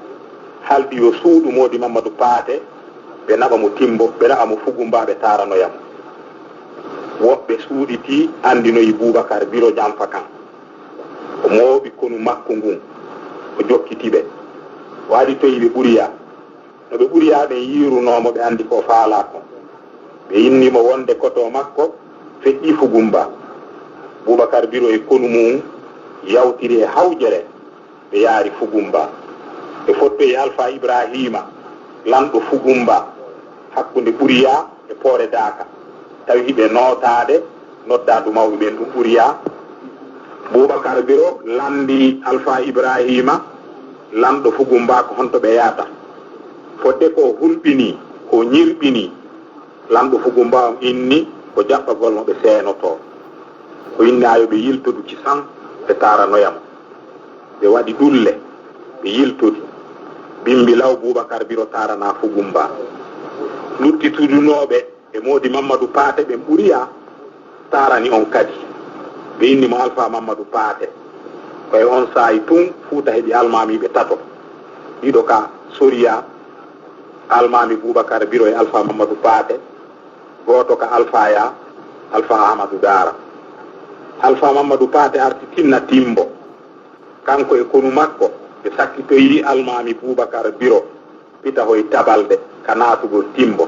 haldi yo suuɗu Moodi Mammadu Paate, ɓe naɓa mo Timbo, ɓe naɓa mo Fugumba, ɓe taaranoya mo. Woɓɓe suuɗitii anndinoyi Buubakar Biro Jamfa kan. O mooɓi konu makko ngun, o jokkiti ɓe. O aditoyi ɓe Ɓuriya. No ɓe Ɓuriya ɓen yiirunoo mo, ɓe anndi ko o faalaa kon. Ɓe inni mo wonde koto makko feƴƴii Fugumba. Buubakar Biro e konu mun yawtiri e hawjere, ɓe yaari Fugumba. Ɓe fottoyi Alfa Ibraahiima, lanɗo Fugumba, hakkunde Ɓuriya e Poore Daaka. Tawi hiɓe nootaade noddaandu mawɓe ɓen ɗum Ɓuriya. Buubakar Biro lanndii Alfa Ibraahiima, lanɗo Fugumba, ko honto ɓe yahata. Fodde ko hulɓinii, ko ñirɓinii, lanɗo Fugumba on inni ko jaɓɓagol mo ɓe seenotoo. O inni yo ɓe yiltodu ci san, ɓe taaranoya mo. Ɓe waɗi ɗulle, ɓe yiltodi. Bimbi law Buubakar Biro taaranaa Fugumba. Luttitudunooɓe e Moodi Mammadu Paate ɓen Ɓuriya taarani on kadi. Ɓe inni mo Alfa Mammadu Paate. Ko e on saa'i tun Fuuta heɓi almaamiiɓe tato. Ɗiɗo ka Soriya, almaami Buubakar Biro e Alfa Mammadu Paate. Gooto ka Alfaya, Alfa Ahmadu Daara. Alfa Mammadu Paate arti tinna Timbo. Kanko e konu makko, ɓe sakkitoyi almaami Buubakar Biro pitahoy tabalde ka naatugol Timbo.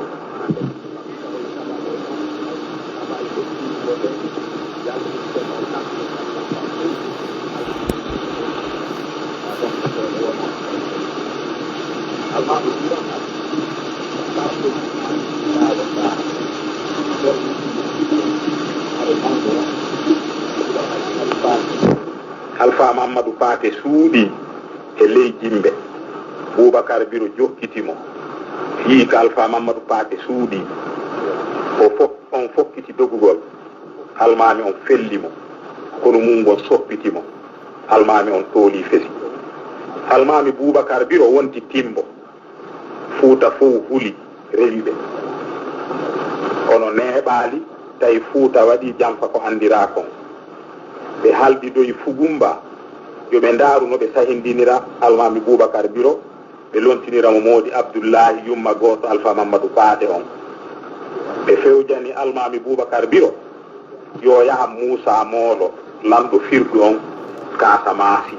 Alfa Mammadu Paate suuɗii e ley jimbe. Buubakar Biro jokkiti mo. Fii ka Alfa Mammadu Paate suuɗii. O fok-, on fokkiti dogugol. Almaami on felli mo. Konu mun ngon soppiti mo. Almaami on toolii fesi. Almaami Buubakar Biro wonti Timbo. Fuuta fow huli, rewi ɓe. Kono neeɓaali, tawi Fuuta waɗii janfa ko anndiraa kon. Ɓe haldidoyi Fugumba, yo ɓe ndaaru no ɓe sahindinira Almaami Buubakar Biro, ɓe lontinira mo Moodi Abdullaahi yumma gooto Alfa Mammadu Paate on. Ɓe fewjani Almaami Buubakar Biro, yo yaha Muusaa Moolo, lanɗo firdu on Kaasamaasi.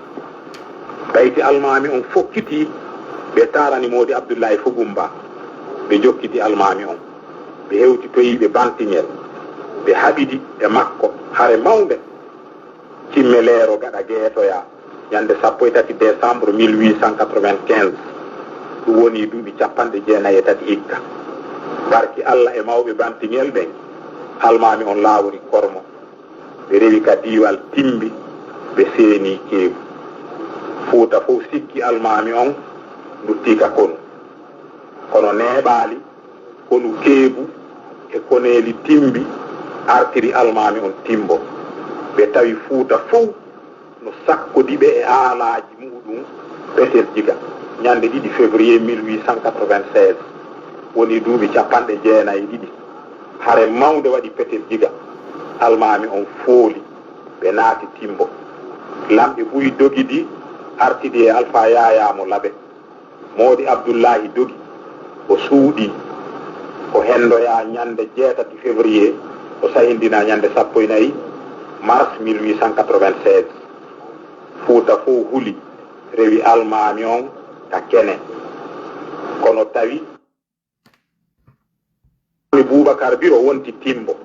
Ɓayti Almaami on fokkitii, ɓe taarani Moodi Abdullaahi Fugumba, ɓe jokkiti Almaami on. Ɓe hewtitoyi ɓe Bantiñel, ɓe haɓidi e makko hare mawnde, Cimmeleero gaɗa Geetoya, ñande sappo e tati décembre mille huit cent quatre-vingt-quinze, ɗum woni duuɓi cappanɗe jeenayi e tati hikka. Barki Alla e mawɓe Bantiñel ɓen, Almaami on laawori Kormo. Ɓe rewi ka diiwal Timbi, ɓe seeni Keebu. Fuuta fow sikki Almaami on luttii ka konu. Kono neeɓaali, konu Keebu e koneeli Timbi artiri Almaami on Timbo. Ɓe tawi Fuuta fow no sakkodi ɓe e aalaaji muɗum Petel Jiga, ñande ɗiɗi février mille huit cent quatre-vingt-seize, woni duuɓi cappanɗe jeenayi e ɗiɗi. Hare mawnde waɗi Petel Jiga, Almaami on fooli, ɓe naati Timbo. Lamɓe buy dogidi artidi e Alfa Yaayaa mo Labe. Moodi Abdullaahi dogi, o suuɗii, o henndoyaa ñande jeetati février, o sahindinaa ñande sappo e nayi mars mille huit cent quatre-vingt-seize. Fuuta fow huli, rewi Almaami on ka Kene. Kono tawi Buubakar Biro wonti Timbo.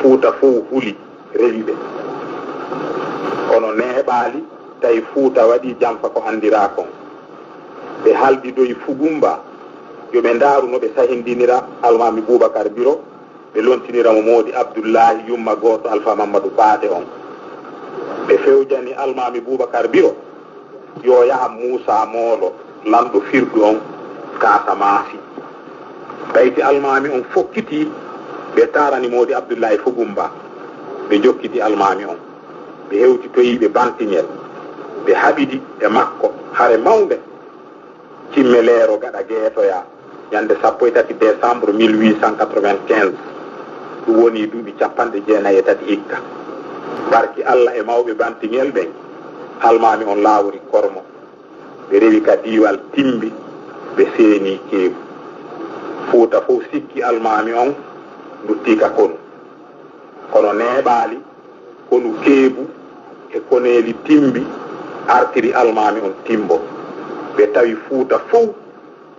Fuuta fow huli, rewi ɓe. Kono neeɓaali, tawi Fuuta waɗii janfa ko anndiraa kon. Ɓe haldidoyi Fugumba, yo ɓe ndaaru no ɓe sahindinira Almaami Buubakar Biro, ɓe lontinira mo Moodi Abdullaahi yumma gooto Alfa Mammadu Paate on. Ɓe fewjani Almaami Buubakar Biro, yo yaha Muusaa Moolo, lanɗo firdu on Kaasamaasi. Ɓayti Almaami on fokkitii, ɓe taarani Moodi Abdullaahi Fugumba, ɓe jokkiti Almaami on. Ɓe hewtitoyi ɓe Bantiñel, ɓe haɓidi e makko hare mawnde, Cimmeleero gaɗa Geetoya, ñande sappo e tati décembre mille huit cent quatre-vingt-quinze, Ɗum woni duuɓi capanɗe jeenayi e tati hikka. Barki Alla e mawɓe bantingel ɓen, almaami on laawori Kormo. Ɓe rewi ka diiwal Timbi, ɓe seeni Keebu. Fuuta fow sikki almaami on luttii ka konu. Kono neeɓaali konu Keebu e koneeli Timbi artiri almaami on Timbo. Ɓe tawi Fuuta fow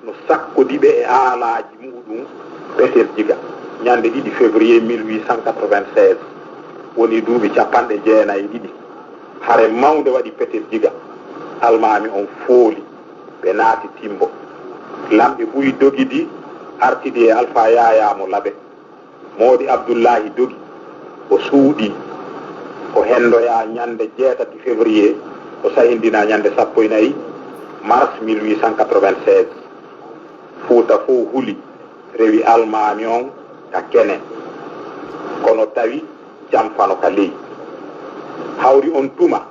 no sakkodi ɓe e aalaaji muɗum Petel Jiga, ñande ɗiɗi février mille huit cent quatre-vingt-seize, woni duuɓi capanɗe jeenayi e ɗiɗi. Hare mawnde waɗi Petel Jiga, almaami on fooli, ɓe naati Timbo. Lamɓe buy dogidi artidi e Alfa Yaayaa mo Labe. Moodi Abdullaahi dogi, o suuɗii, o henndoyaa ñande jeetati février, o sahindinaa ñande sappo e nayi mars mille huit cent quatre-vingt-seize. Fuuta fow huli, rewi almaami on ka kene. Kono tawi jamfano ka ley. Hawri on tuma,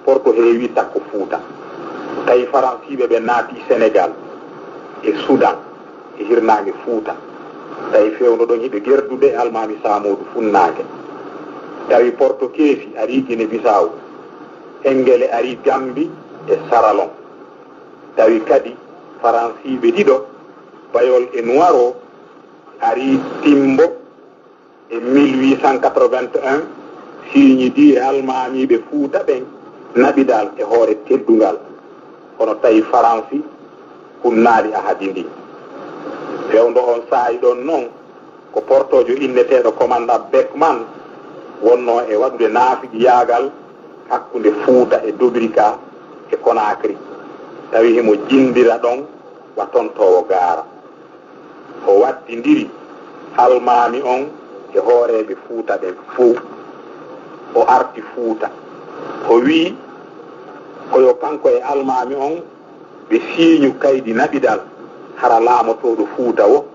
Porto heewi takko Fuuta. Tawi Faransiiɓe ɓe naati Senegal e Sudan e hirnaange Fuuta. Tawi fewndo ɗon hiɓe gerdude e almaami Saamoodu funnaange. Tawi Portokeesi ari Gine Bisaaw. Engele ari Gambi e Saralon. Tawi kadi Faransiiɓe ɗiɗo, Bayol e Nuwaro, ari Timbo e mille huit cent quatre-vingt-un, siiñidii e almaamiiɓe Fuuta ɓen naɓidal e hoore teddungal. Kono tawi Faransi hunnaali ahadi ndin. Fewndo on saa'i ɗon non, ko portoojo inneteeɗo Komandan Beckman wonnoo e waɗude naafigiyaagal hakkunde Fuuta e Dobrika e Conakry. Tawi himo jinndira ɗon wa tontoowo gaara. O waddindiri almaami on e hooreeɓe Fuuta ɓen fow. O arti Fuuta. O wi'i ko yo kanko e almaami on ɓe siiñu kaydi naɓidal, hara laamotooɗo Fuuta wo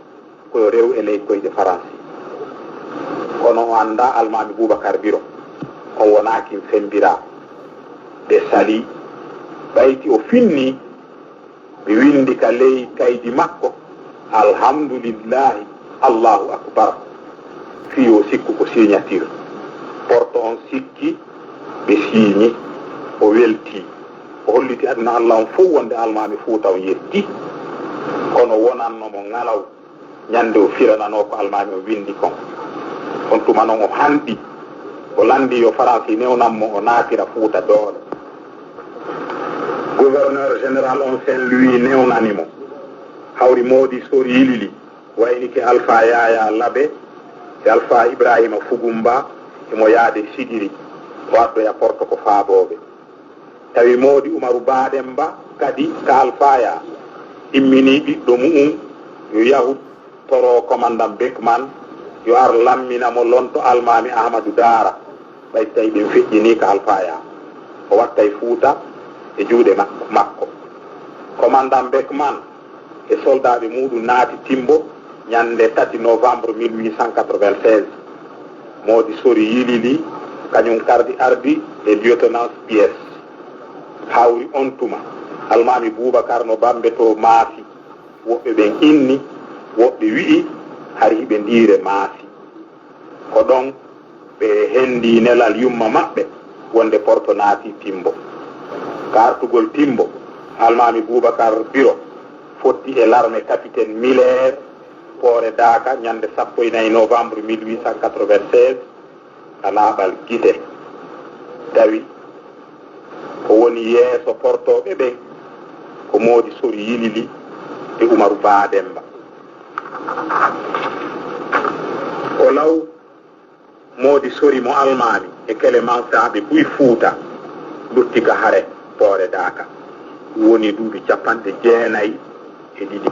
ko yo rew e ley koyɗe Faransi. Kono o anndaa almaami Buubakar Biro, on wonaa kin sembiraa. Ɓe salii, ɓayti o finnii, ɓe winndi ka ley kaydi makko, "Alhamdulillahi, Allahu Akbar." Fii yo sikku ko signature. Porto on sikki, ɓe siiñi, o weltii. O holliti aduna Alla on fow wonde almaami Fuuta on yetti. Kono wonanno mo ŋalaw ñande o firananoo ko almaami on winndi kon. On tuma non o hanɗi, o lanndii yo Faransi newnan mo o naatira Fuuta doole. Gouverneur général on Saint-Louis newnani mo. Hawri Moodi Sori Yilili, waynike Alfa Yaayaa Labe e Alfa Ibraahiima Fugumba, himo yaade Sigiri, o addoya Porto ko faabooɓe. Tawi Moodi Umaru Baademba kadi ka Alfaya imminii ɓiɗɗo mu'un yo yahu toroo Komandan Beckman yo ar lammina mo lonto Almaami Ahmadu Daara, ɓay tawi ɓen feƴƴinii ka Alfaya. O wattay Fuuta e juuɗe mak-, makko. Komandan Beckman e soldaaɓe muuɗum naati Timbo ñannde tati novembre mille huit cent quatre-vingt-seize. Moodi Sori Yilili, kañum kardi ardi e lieutenance pièce. Hawri on tuma, Almaami Buubakar no Bambe to Maasi. Woɓɓe ɓen inni, woɓɓe wi'i, hari hiɓe ndiire Maasi. Ko ɗon ɓe henndii nelal yumma maɓɓe wonde Porto naati Timbo. Ka artugol Timbo, Almaami Buubakar Biro fotti e l'armée capitaine Miller Poore Daaka ñannde sappo e nayi novembre mille huit cent quatre-vingt-seize ka laaɓal gite. Tawi ko woni yeeso portooɓe ɓen ko Moodi Sori Yilili e Umaru Baademba. Ko law Moodi Sori mo Almaami e Kelemansaaɓe buy Fuuta lutti ka hare Poore Daaka. Ɗum woni duuɓi capanɗe jeenayi e ɗiɗi.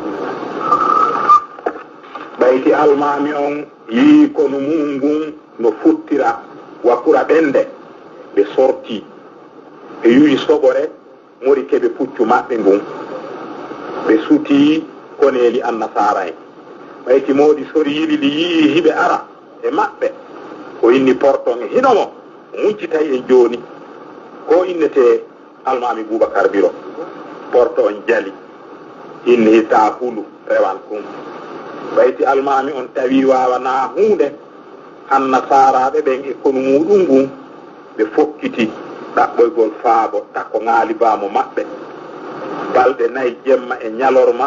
Ɓayti Almaami on yii konu mu'un ngun no futtira wa kura ɓennde, ɓe sortii. Ɓe yuwi soɓore mori keɓe puccu maɓɓe ngun. Ɓe sutii koneeli annasaara en. Ɓayti Moodi Sori Yilili yi'i hiɓe ara e maɓɓe. O inni Porto on e hino mo, o muncitay en jooni. Ko innetee Almaami Buubakar Biro. Porto on jali. Inni taa hulu rewan ɗum. Ɓayti Almaami on tawi waawanaa huunde. Annasaaraaɓe ɓen e konu muuɗum ngun, ɓe fokkiti ɗaɓɓoygol faabo takko ŋaalibaamo maɓɓe. Balɗe nay jemma e ñalorma,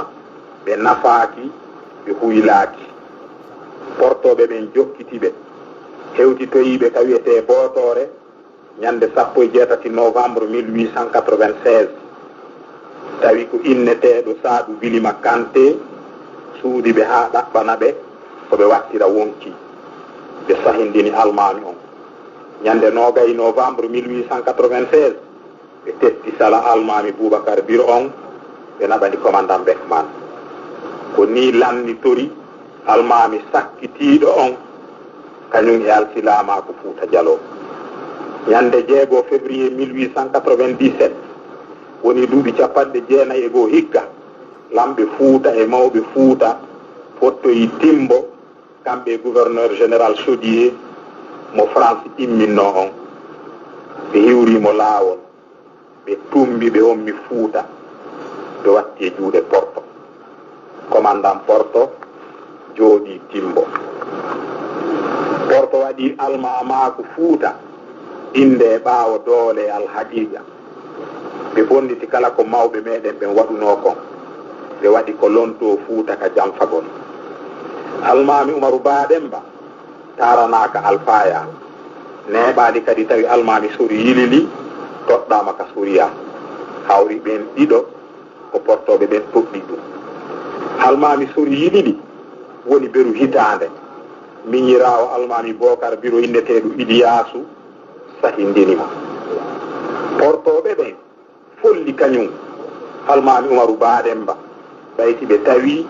ɓe nafaaki, ɓe huylaaki. Portooɓe ɓen jokkiti ɓe, hewtitoyi ɓe ka wi'etee Bootoore, ñande sappo e jeetati novembre mille huit cent quatre-vingt-seize, tawi ko inneteeɗo Saadu Bilima Kanté suuɗi ɓe haa ɗaɓɓana ɓe ko ɓe wattira wonkii. Ɓe sahindini almaami on. Ñande noogay novembre mille huit cent quatre-vingt-seize, ɓe tetti sala almaami Bubakar Biro on, ɓe naɓani komandan Beckman. Ko nii lannitori almaami sakkitiiɗo on, kañum e alsilaamaaku Fuuta Jaloo. Ñande jeego février mille huit cent quatre-vingt-dix-sept, woni duuɓi capanɗe jeenay e goo hikka, lamɓe Fuuta e mawɓe Fuuta pottoyi Timbo, kamɓe e gouverneur général Chaudié mo France imminnoo on. Ɓe hiwrii mo laawol, ɓe tummbi, ɓe ommi Fuuta, ɓe watti e juuɗe Porto. Komandan Porto jooɗii Timbo. Porto waɗii almaamaaku Fuuta, innde e ɓaawo doole e alhaqiiqa. Ɓe bonniti kala ko mawɓe meɗen ɓen waɗunoo kon. Ɓe waɗi ko lontoo Fuuta ka janfagol. Almaami Umaru Baademba taaranaaka alfaaya. Neeɓaali kadi tawi almaami Sori Yilili toɗɗaama ka Soriya. Hawri ɓen ɗiɗo ko Portooɓe ɓen toɗɗii ɗum. Almaami Sori Yilili woni beru hitaande. Miñiraawo almaami Bookar Biro inneteeɗo Iliyaasu sahindini mo. Portooɓe ɓen folli kañum almaami Umaru Baademba, ɓayti ɓe tawi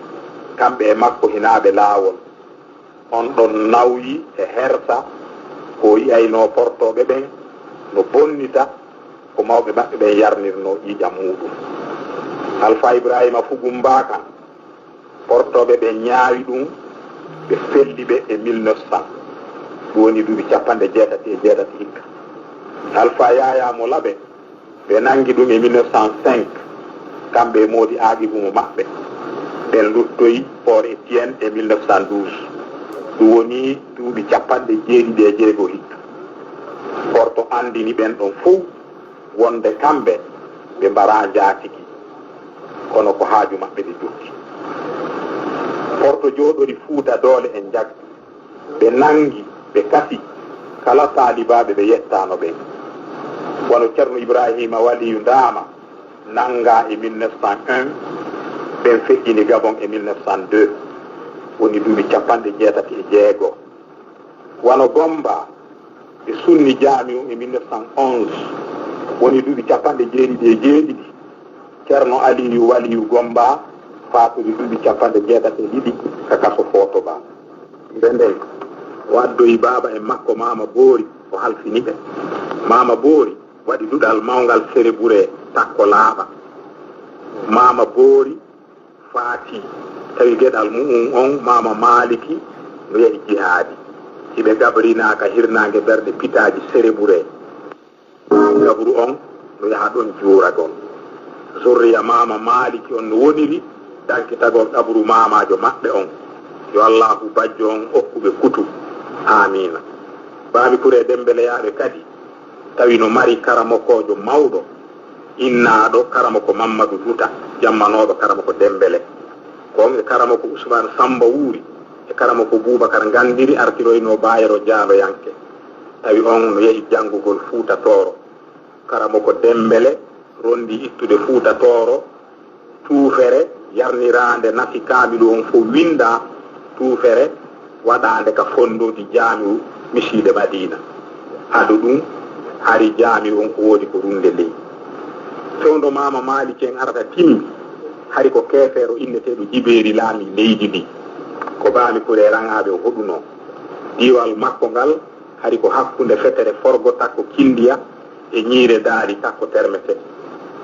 kamɓe e makko hinaaɓe laawol. On ɗon nawyi e hersa ko o yi'aynoo Portooɓe ɓen no bonnita ko mawɓe maɓɓe ɓen yarnirnoo ƴiiƴam muuɗum. Alfaa Ibraahiima Fugumba kan, Portooɓe ɓen ñaawi ɗum, ɓe felli ɓe e mille neuf cent, ɗum woni duuɓi capanɗe jeetati e jeetati hikka. Alfaa Yaayaa mo Laɓe, ɓe nanngi ɗum e mille neuf cent cinq, kamɓe e Moodi Aaqibu mo maɓɓe. Ɓen luttoyi Port Etienne e mille neuf cent douze. Ɗum woni duuɓi capanɗe jeeɗiɗi e jeego hikka. Porto anndini ɓen ɗon fow wonde kamɓe ɓe mbaraa njaatigi, kono ko haaju maɓɓe ɓe jokki. Porto jooɗori Fuuta doole en njaggi. Ɓe nanngi, ɓe kasi kala taalibaaɓe ɓe yettaano ɓen. Wano Ceerno Ibraahiima Waliyu Ndaama nanngaa e mille neuf cent un, ɓen feƴƴini Gabon e mille neuf cent deux, woni duuɓi capanɗe jeetati e jeego. Wano Gomba, ɓe sunni jaami'u e mille neuf cent onze, woni duuɓi capanɗe jeeɗiɗi e jeeɗiɗi. Ceerno Aliyu Waliyu Gomba faatodi duuɓi capanɗe jeetati e ɗiɗi ka kaso Footoba. Nde nden, o addoyi baaba en makko Maama Boori, o halfini ɓe. Maama Boori waɗi duɗal mawngal Serebure takko laaɓa. Maama Boori faati, tawi geɗal mu'un on Maama Maaliki no yahi jihaadi. Hiɓe gabrinaaka hirnaange ɓerɗe pitaaji Serebure. Gabru on no yaha ɗon juuragol. Zurriya Maama Maaliki on no woniri dankitagol qabru maamaajo maɓɓe on. Yo Allaahu bajjo on okku ɓe kutu. Aamiina. Baami Kuree Demmbeleyaaɓe kadi tawi no mari karamokoojo mawɗo, innaaɗo karamoko Mammadu Duta, jammanooɗo karamoko Demmbele. Ko on e karamoko Usmaan Sammba Wuuri e karamoko Buubakar Nganndiri artiroynoo Baayero Jaaloyanke. Tawi on no yahi janngugol Fuuta Tooro. Karamoko Demmbele ronndii ittude Fuuta Tooro tuufere yarniraande nafi kaamilu on fow winndaa, tuufere waɗaande ka fonndoodi jaami'u Misiide Madiina. Ado ɗum, hari jaami'u on ko woodi ko runnde ley. Fewndo Maama Maaliki en arata timmi, hari ko keefeero inneteeɗo Jibeeri laamii leydi ndin. Ko Baami Kuree Raŋaaɓe o hoɗunoo. Diiwal makko ngal hari ko hakkunde fetere Forgo takko Kinndiya e Ñiire Daali takko Termete.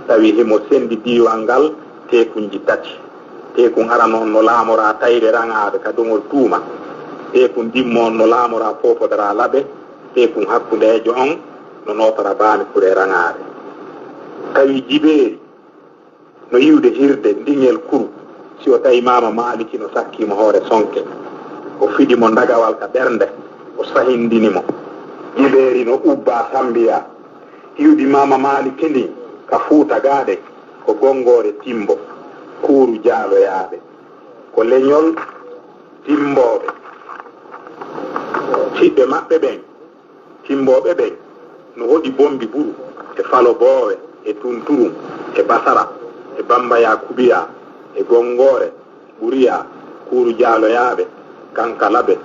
Tawi himo senndi diiwal ngal teekunji tati. Teekun arano on no laamoraa Tayre Raŋaaɓe ka doŋol Tuuma. Teekun ɗimmo on no laamoraa Poopodara Laɓe. Teekun hakkundeejo on no nootora Baami Kuree Raŋaaɓe. Tawi Jibeeri no yi'ude hirde ndiŋel kuru, si o tawi Maama Maaliki no sakkii mo hoore sonke. O fiɗi mo ndagawal ka ɓernde, O sahindini mo. Jibeeri no ubbaa Sammbiyaa. Iwdi Maama Maaliki ndin ka Fuuta Gaaɗe ko Gonngoore Timmbo, Kuuru Jaaloyaaɓe. Ko leñol Timmbooɓe. Siɓɓe maɓɓe ɓen, Timmbooɓe ɓen, no hoɗi Bommbi Buru e Falo Boowe e Tunturum e Basara e Bammbayaa Kubiyaa e Gonngoore Ɓuriyaa, Kuuru Jaaloyaaɓe, Kankalabe,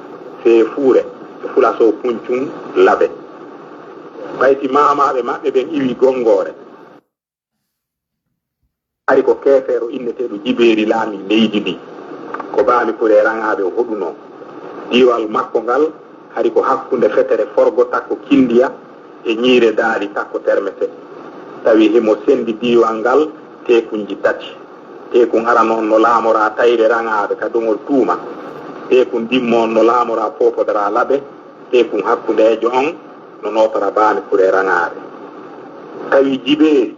Seefuure e Fulaso Puncun Labe. Ɓayti maamaaɓe maɓɓe ɓen iwii Gonngoore. Hari ko keefeero inneteeɗo Jibeeri laamii leydi ndin. Ko Baami Kuree Raŋaaɓe o hoɗunoo. Diiwal makko ngal hari ko hakkunde fetere Forgo takko Kinndiya e Ñiire Daali takko Termete. Tawi himo senndi diiwal ngal teekunji tati. Teekun arano on no laamoraa Tayre Raŋaaɓe ka doŋol Tuuma. Teekun ɗimmo on no laamoraa Poopodara Labe. Teekun hakkundeejo on no nootora Baami Kuree Raŋaaɓe. Tawi Jibeeri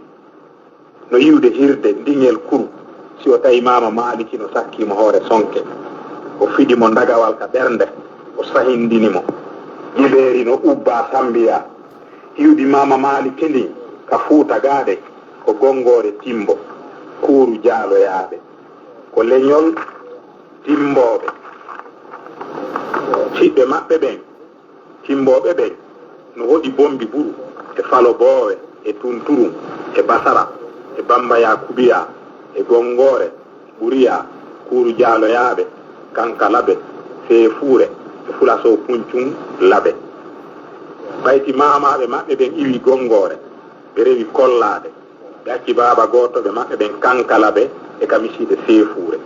no yi'ude hirde ndiŋel kuru, si o tawi Maama Maaliki no sakkii mo hoore sonke. O fiɗi mo ndagawal ka ɓernde, o sahindini mo. Jibeeri no ubbaa Sammbiyaa. Iwdi Maama Maaliki ndin ka Fuuta Gaaɗe ko Gonngoore Timmbo, Kuuru Jaaloyaaɓe. Ko leñol Timmbooɓe. Siɓɓe maɓɓe ɓen, Timmbooɓe ɓen, no hoɗi Bommbi Buru e Falo Boowe e Tunturum e Basara e Bammbayaa Kubiyaa e Gonngoore Ɓuriyaa, Kuuru Jaaloyaaɓe, Kankalabe, Seefuure e Fulaso Puncun Labe. Ɓayti maamaaɓe maɓɓe ɓen iwii Gonngoore, ɓe rewi Kollaade, ɓe acci baaba gootoɓe maɓɓe ɓen Kankalabe e ka misiide Seefuure.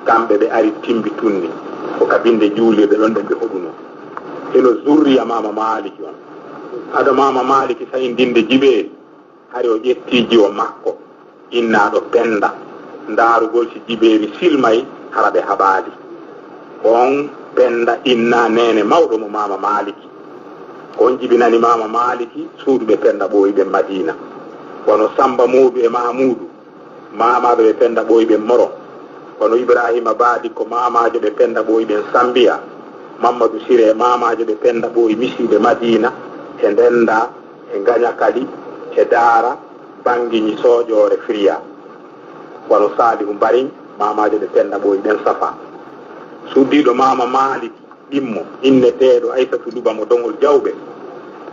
Kamɓe ɓe ari Timmbi Tunni, ko ka binnde juulirde ɗon ɗen ɓe hoɗunoo. Hino zurriya Maama Maaliki on. Ado Maama Maaliki sahindinde Jibeeri, hari o ƴettii jiwo makko, innaaɗo Pennda, ndaarugol si Jibeeri silmay, hara ɓe haɓaali. On Pennda innaa neene mawɗo mo Maama Maaliki. Ko on jibinani Maama Maaliki suudu ɓe Pennda Ɓooyi ɓen Madiina. Wano Sammba Moodu e Maamuudu, maamaaɓe ɓe Pennda Ɓooyi ɓen Moro. Wano Ibraahiima Baadi ko maamaajo ɓe Pennda Ɓooyi ɓen Sammbiya. Mammadu Siree maamaajo ɓe Pennda Ɓooyi misiide Madiina e Ndennda e Ngañakali e Daara, Banngiñi Sooƴoore Firiyaa. Wano Saalihu Mbariñ, maamaajo ɓe Pennda Ɓooyi ɓen Safa. Suddiiɗo Maama Maaliki ɗimmo, inneteeɗo Aysatu Luba mo Doŋol Jawɓe,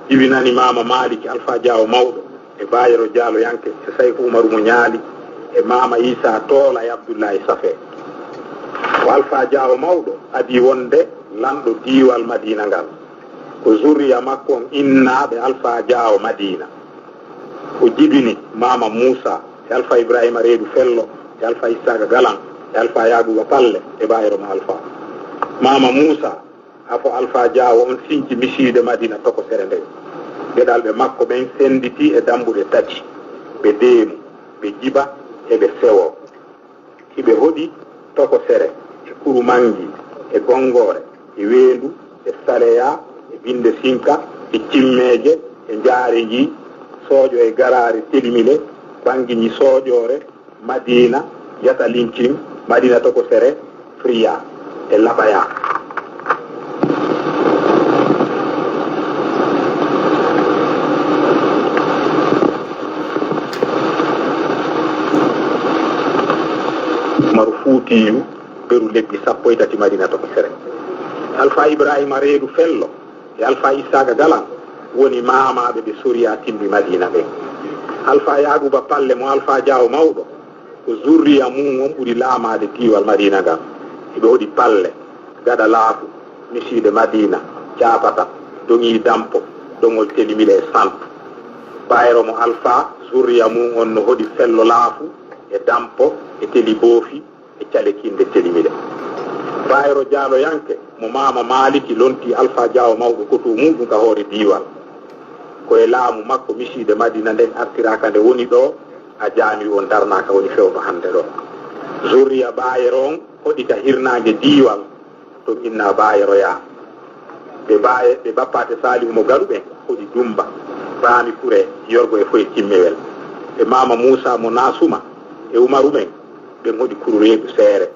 jibinani Maama Maaliki Alfaa Jaawo Mawɗo e Baayero Jaaloyanke e Sayku Umaru mo Ñaali e Maama Iisaa Toola e Abdullaahi Safe. Ko Alfaa Jaawo Mawɗo adii wonde lanɗo diiwal Madiina ngal. Ko zurriya makko on innaaɓe Alfaa Jaawo Madiina. O jibini Maama Muusaa e Alfaa Ibraahiima Reedu Fello e Alfaa Issaaqa Galan e Alfaa Yaaguuba Palle e baayero mo Alfaa. Maama Muusaa, afo Alfaa Jaawo on sinci misiide Madiina tokosere nden. Geɗalɓe makko ɓen sennditii e dammbuɗe tati, ɓe deemu, ɓe jiba e ɓe sewoo. Hiɓe hoɗi tokosere e Kurumanngi e Gonngoore e Weendu e Saleya e Binnde Sinka e Cimmeeje e Njaare Njii, Sooƴo e Garaare Telimile, Banngiñi Sooƴoore, Madiina, Yata Lincin, Madiina Tokosere, Friya e Labaya. Umaru Fuutiyu, beru lebbi sappo e tati Madiina Tokosere. Alfaa Ibraahiima Reedu Fello e Alfaa Issaaqa Galan woni maamaaɓe ɓe soriyaa Timmbi Madiina ɓen. Alfaa Yaaguuba Palle mo Alfaa Jaawo Mawɗo, ko zurriya mun on ɓuri laamaade diiwal Madiina ngal. Hiɓe hoɗi Palle, Gaɗa Laafu, Misiide Madiina, Caapata, Doŋii Dampo, Doŋol Telimile e Santu. Baayero mo Alfaa, zurriya mun on no hoɗi Fello Laafu e Dampo e Teli Boofi e Cale Kinnde Telimile. Baayero Jaaloyanke mo Maama Maaliki lontii Alfaa Jaawo Mawɗo koto muuɗum ka hoore diiwal. Ko e laamu makko misiide Madiina nden artiraa ka nde woni ɗoo, a jaami on darnaa ka woni fewndo hannde ɗoo. Zurriya Baayero on hoɗi ka hirnaange diiwal, ton innaa Baayero yaa. Ɓe Baaye, ɓe Bappaate Saalihu mo Galu ɓen hoɗi Dummba, Baami Kuree, Yorgo e Foye Cimmewel. Ɓe Maama Muusaa mo Naasuma e Umaru ɓen, ɓen hoɗi Kuru Reedu Seere.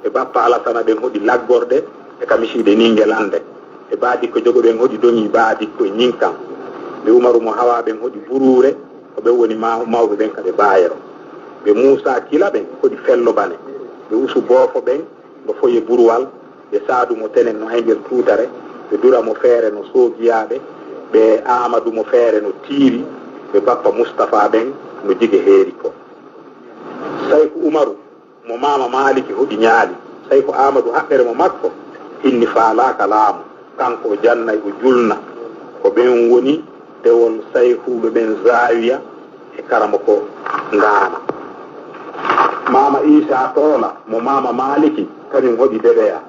Ɓe Bappa Alasana ɓen hoɗi Laggorɗe e ka misiide Ninge Lannde. Ɓe Baadikko Jogo ɓen hoɗi Doŋi Baadikko e Ñinkan. Ɓe Umaru mo Hawa ɓen hoɗi Buruure, ko ɓen woni ma-, mawɓe ɓen ka ɓe Bayero. Ɓe Muusa Kila ɓen hoɗi Fello Bane. Ɓe Usu Boofo ɓen no Foye Buruwal. Ɓe Saadu mo Tenen no Ayngel Tuutare. Ɓe Dura mo Feere no Soogiyaaɓe. Ɓe Aamadu mo Feere no Tiiri. Ɓe Bappa Mustafa ɓen no Jige Heeriko. Sayku Umaru mo Maama Maaliki hoɗi Ñaali. Sayku Aamadu Haɓɓere mo makko inni faalaaka laamu. Kanko o jannay, o julna. Ko ɓen woni dewol sayhuuɓe ɓen Zaawiya e Karamoko Ngaana. Maama Iisaa Toola mo Maama Maaliki, kañun hoɗi Deɓeya.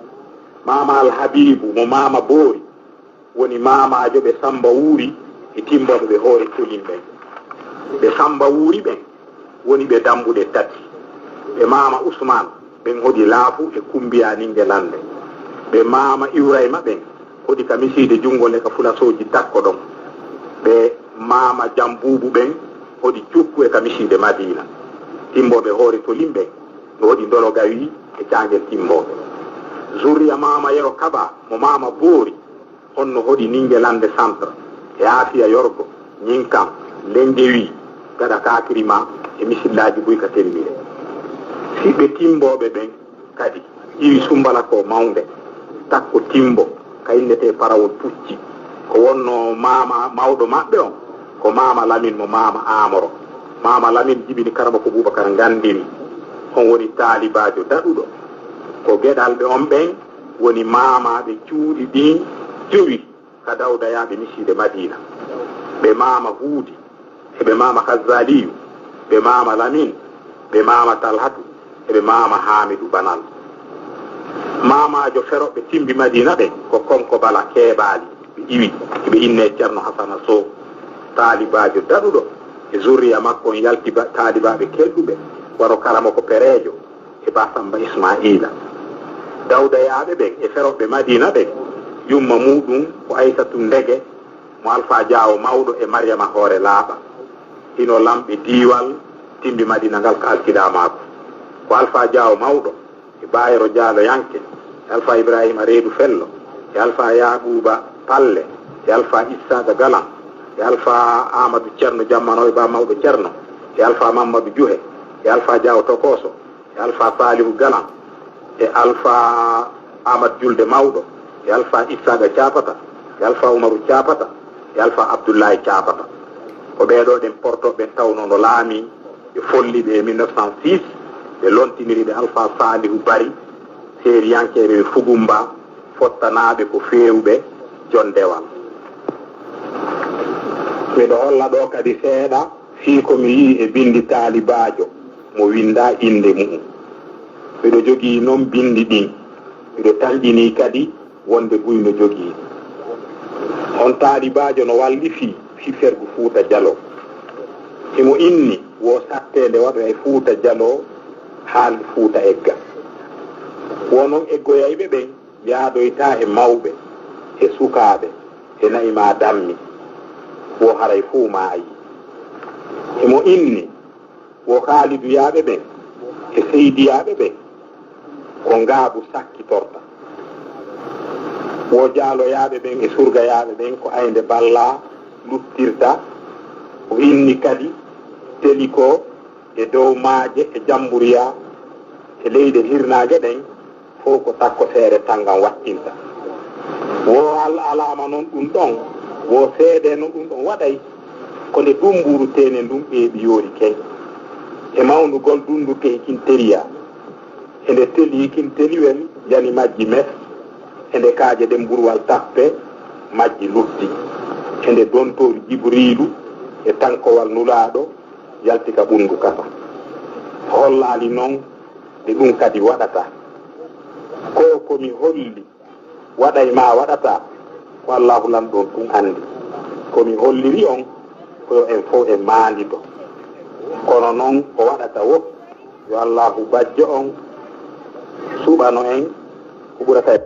Maama Alhabiibu mo Maama Boori woni maamaajo ɓe Samba Wuuri e Timbooɓe ɓe Hoore Tolin ɓen. Ɓe Samba Wuuri ɓen woni ɓe Dambuɗe Tati. Ɓe Maama Usmaan ɓen hoɗi Laafu e Kummbiya Ningelannde. Ɓe Maama Ibrahima ɓen hoɗi ka misiide Junngo nde ka Fulasooji Takko ɗon. Ɓe Maama Jambuubu ɓen hoɗi Cukku e ka misiide Madiina. Timbooɓe Hoore Tolin ɓen no hoɗi Ndolo Gawi e Caangel Timbooɓe. Zurriya Maama Yero Kaba mo Maama Boori, honno hoɗi Ningelannde Centre, e Aafiya Yorgo, Ñinkan, Lennjewi, gaɗa Kaakirima e misillaaji buy ka Telmire. Siɓɓe Timbooɓe ɓen kadi iwi Sumbalako Mawnde, Takko Timbo, ka innetee Parawol Pucci. Ko wonno maama mawɗo maɓɓe on, ko Maama Lamin mo Maama Aamoro. Maama Lamin jibini Karamoko Buubakar Nganndiri, on woni taalibaajo daɗuɗo. Ko geɗalɓe on ɓen woni maamaaɓe cuuɗi ɗin jowi ka Dawdayaaɓe misiide Madiina. Ɓe Maama Huudi, e ɓe Maama Xazzaaliyu, ɓe Maama Lamin, ɓe Maama Talhatu, e ɓe Maama Haamidu Banal. Maamaajo feroɓe Timbi Madiina ɓen ko Konko Bala Keebaali, ɓe iwi, ɓe innee Ceerno Hasana Sow, taalibaajo daɗuɗo. E zurriya makko on yalti ba-, taalibaaɓe kelɗuɓe, wano Karamoko Pereejo, e Ba Samba Ismaa'iila. Dawdayaaɓe ɓen e feroɓe Madiina ɓen, yumma muuɗum ko Aysatu Ndege mo Alfaa Jaawo Mawɗo e Mariyama Hoore Laaɓa. Hino lamɓe diiwal Timbi Madiina ngal ka alkidaamaaku. Ko Alfaa Jaawo Mawɗo e Bayero Jaaloyanke, e Alfaa Ibraahiima Reedu Fello, e Alfaa Yaaquuba Palle, e Alfaa Issaaqa Galan, e Alfaa Aamadu Cerno Jammano e Ba Mawɗo Cerno, e Alfaa Mammadu Juhe, e Alfaa Jaawo Tokooso, e Alfaa Saalihu Galan, e Alfaa Aamadu Julde Mawɗo, e Alfaa Issaaqa Caapata, e Alfaa Umaru Caapata, e Alfaa Abdullaahi Caapata. Ko ɓee ɗoo ɗen portooɓe ɓen tawnoo no laamii, ɓe folli ɓe e mille neuf cent six, ɓe lontiniri ɓe Alfaa Saalihu Bari, seeriyankeeɓe ɓe Fugumba, fottanaaɓe ko feewɓe Jondewal. Miɗo holla ɗoo kadi seeɗa fii ko mi yi'i e binndi taalibaajo mo winndaa innde mu'un. Miɗo jogii non binndi ɗin. Miɗo tanƴinii kadi wonde buy no jogii. On taalibaajo no wallifii fii fergu Fuuta Jaloo. Himo inni woo satteende waɗoya e Fuuta Jaloo haa Fuuta egga. Woo non eggoyayɓe ɓen yaadoytaa e mawɓe, e sukaaɓe, e na'i maa dammi, woo haray fuu maayii. Himo inni woo Kaaliduyaaɓe ɓen e Seydiyaaɓe ɓen ko ngaabu sakkitorta. Woo Jaaloyaaɓe ɓen e surgayaaɓe ɓen ko aynde ballaa luttirta. O inni kadi Teliko e dow maaje e Jammburiya e leyɗe hirnaage ɗen, fow ko takkoseere Tanngan wattinta. Woo al-, alaama non ɗun ɗon, woo seedee non ɗun ɗon waɗay, ko nde dummburu teenen ndun ɓeeɓi yoori key. E mawnugol dunduke e kin teriya, e nde teli kin teliwel yani majji mes, e nde kaaje ɗen mburuwal tappe majji lutti, e nde dontoori Jibriilu e tankowal Nulaaɗo yalti ka ɓunndu kasa. Hollaali non nde ɗun kadi waɗata. Ko ko mi holli waɗay maa waɗataa, ko Allaahu Lanɗo on tun anndi. Ko mi holliri on, ko yo en fow en maandito. Kono non ko waɗata woo, yo Allaahu Bajjo on suɓano en ko ɓurata e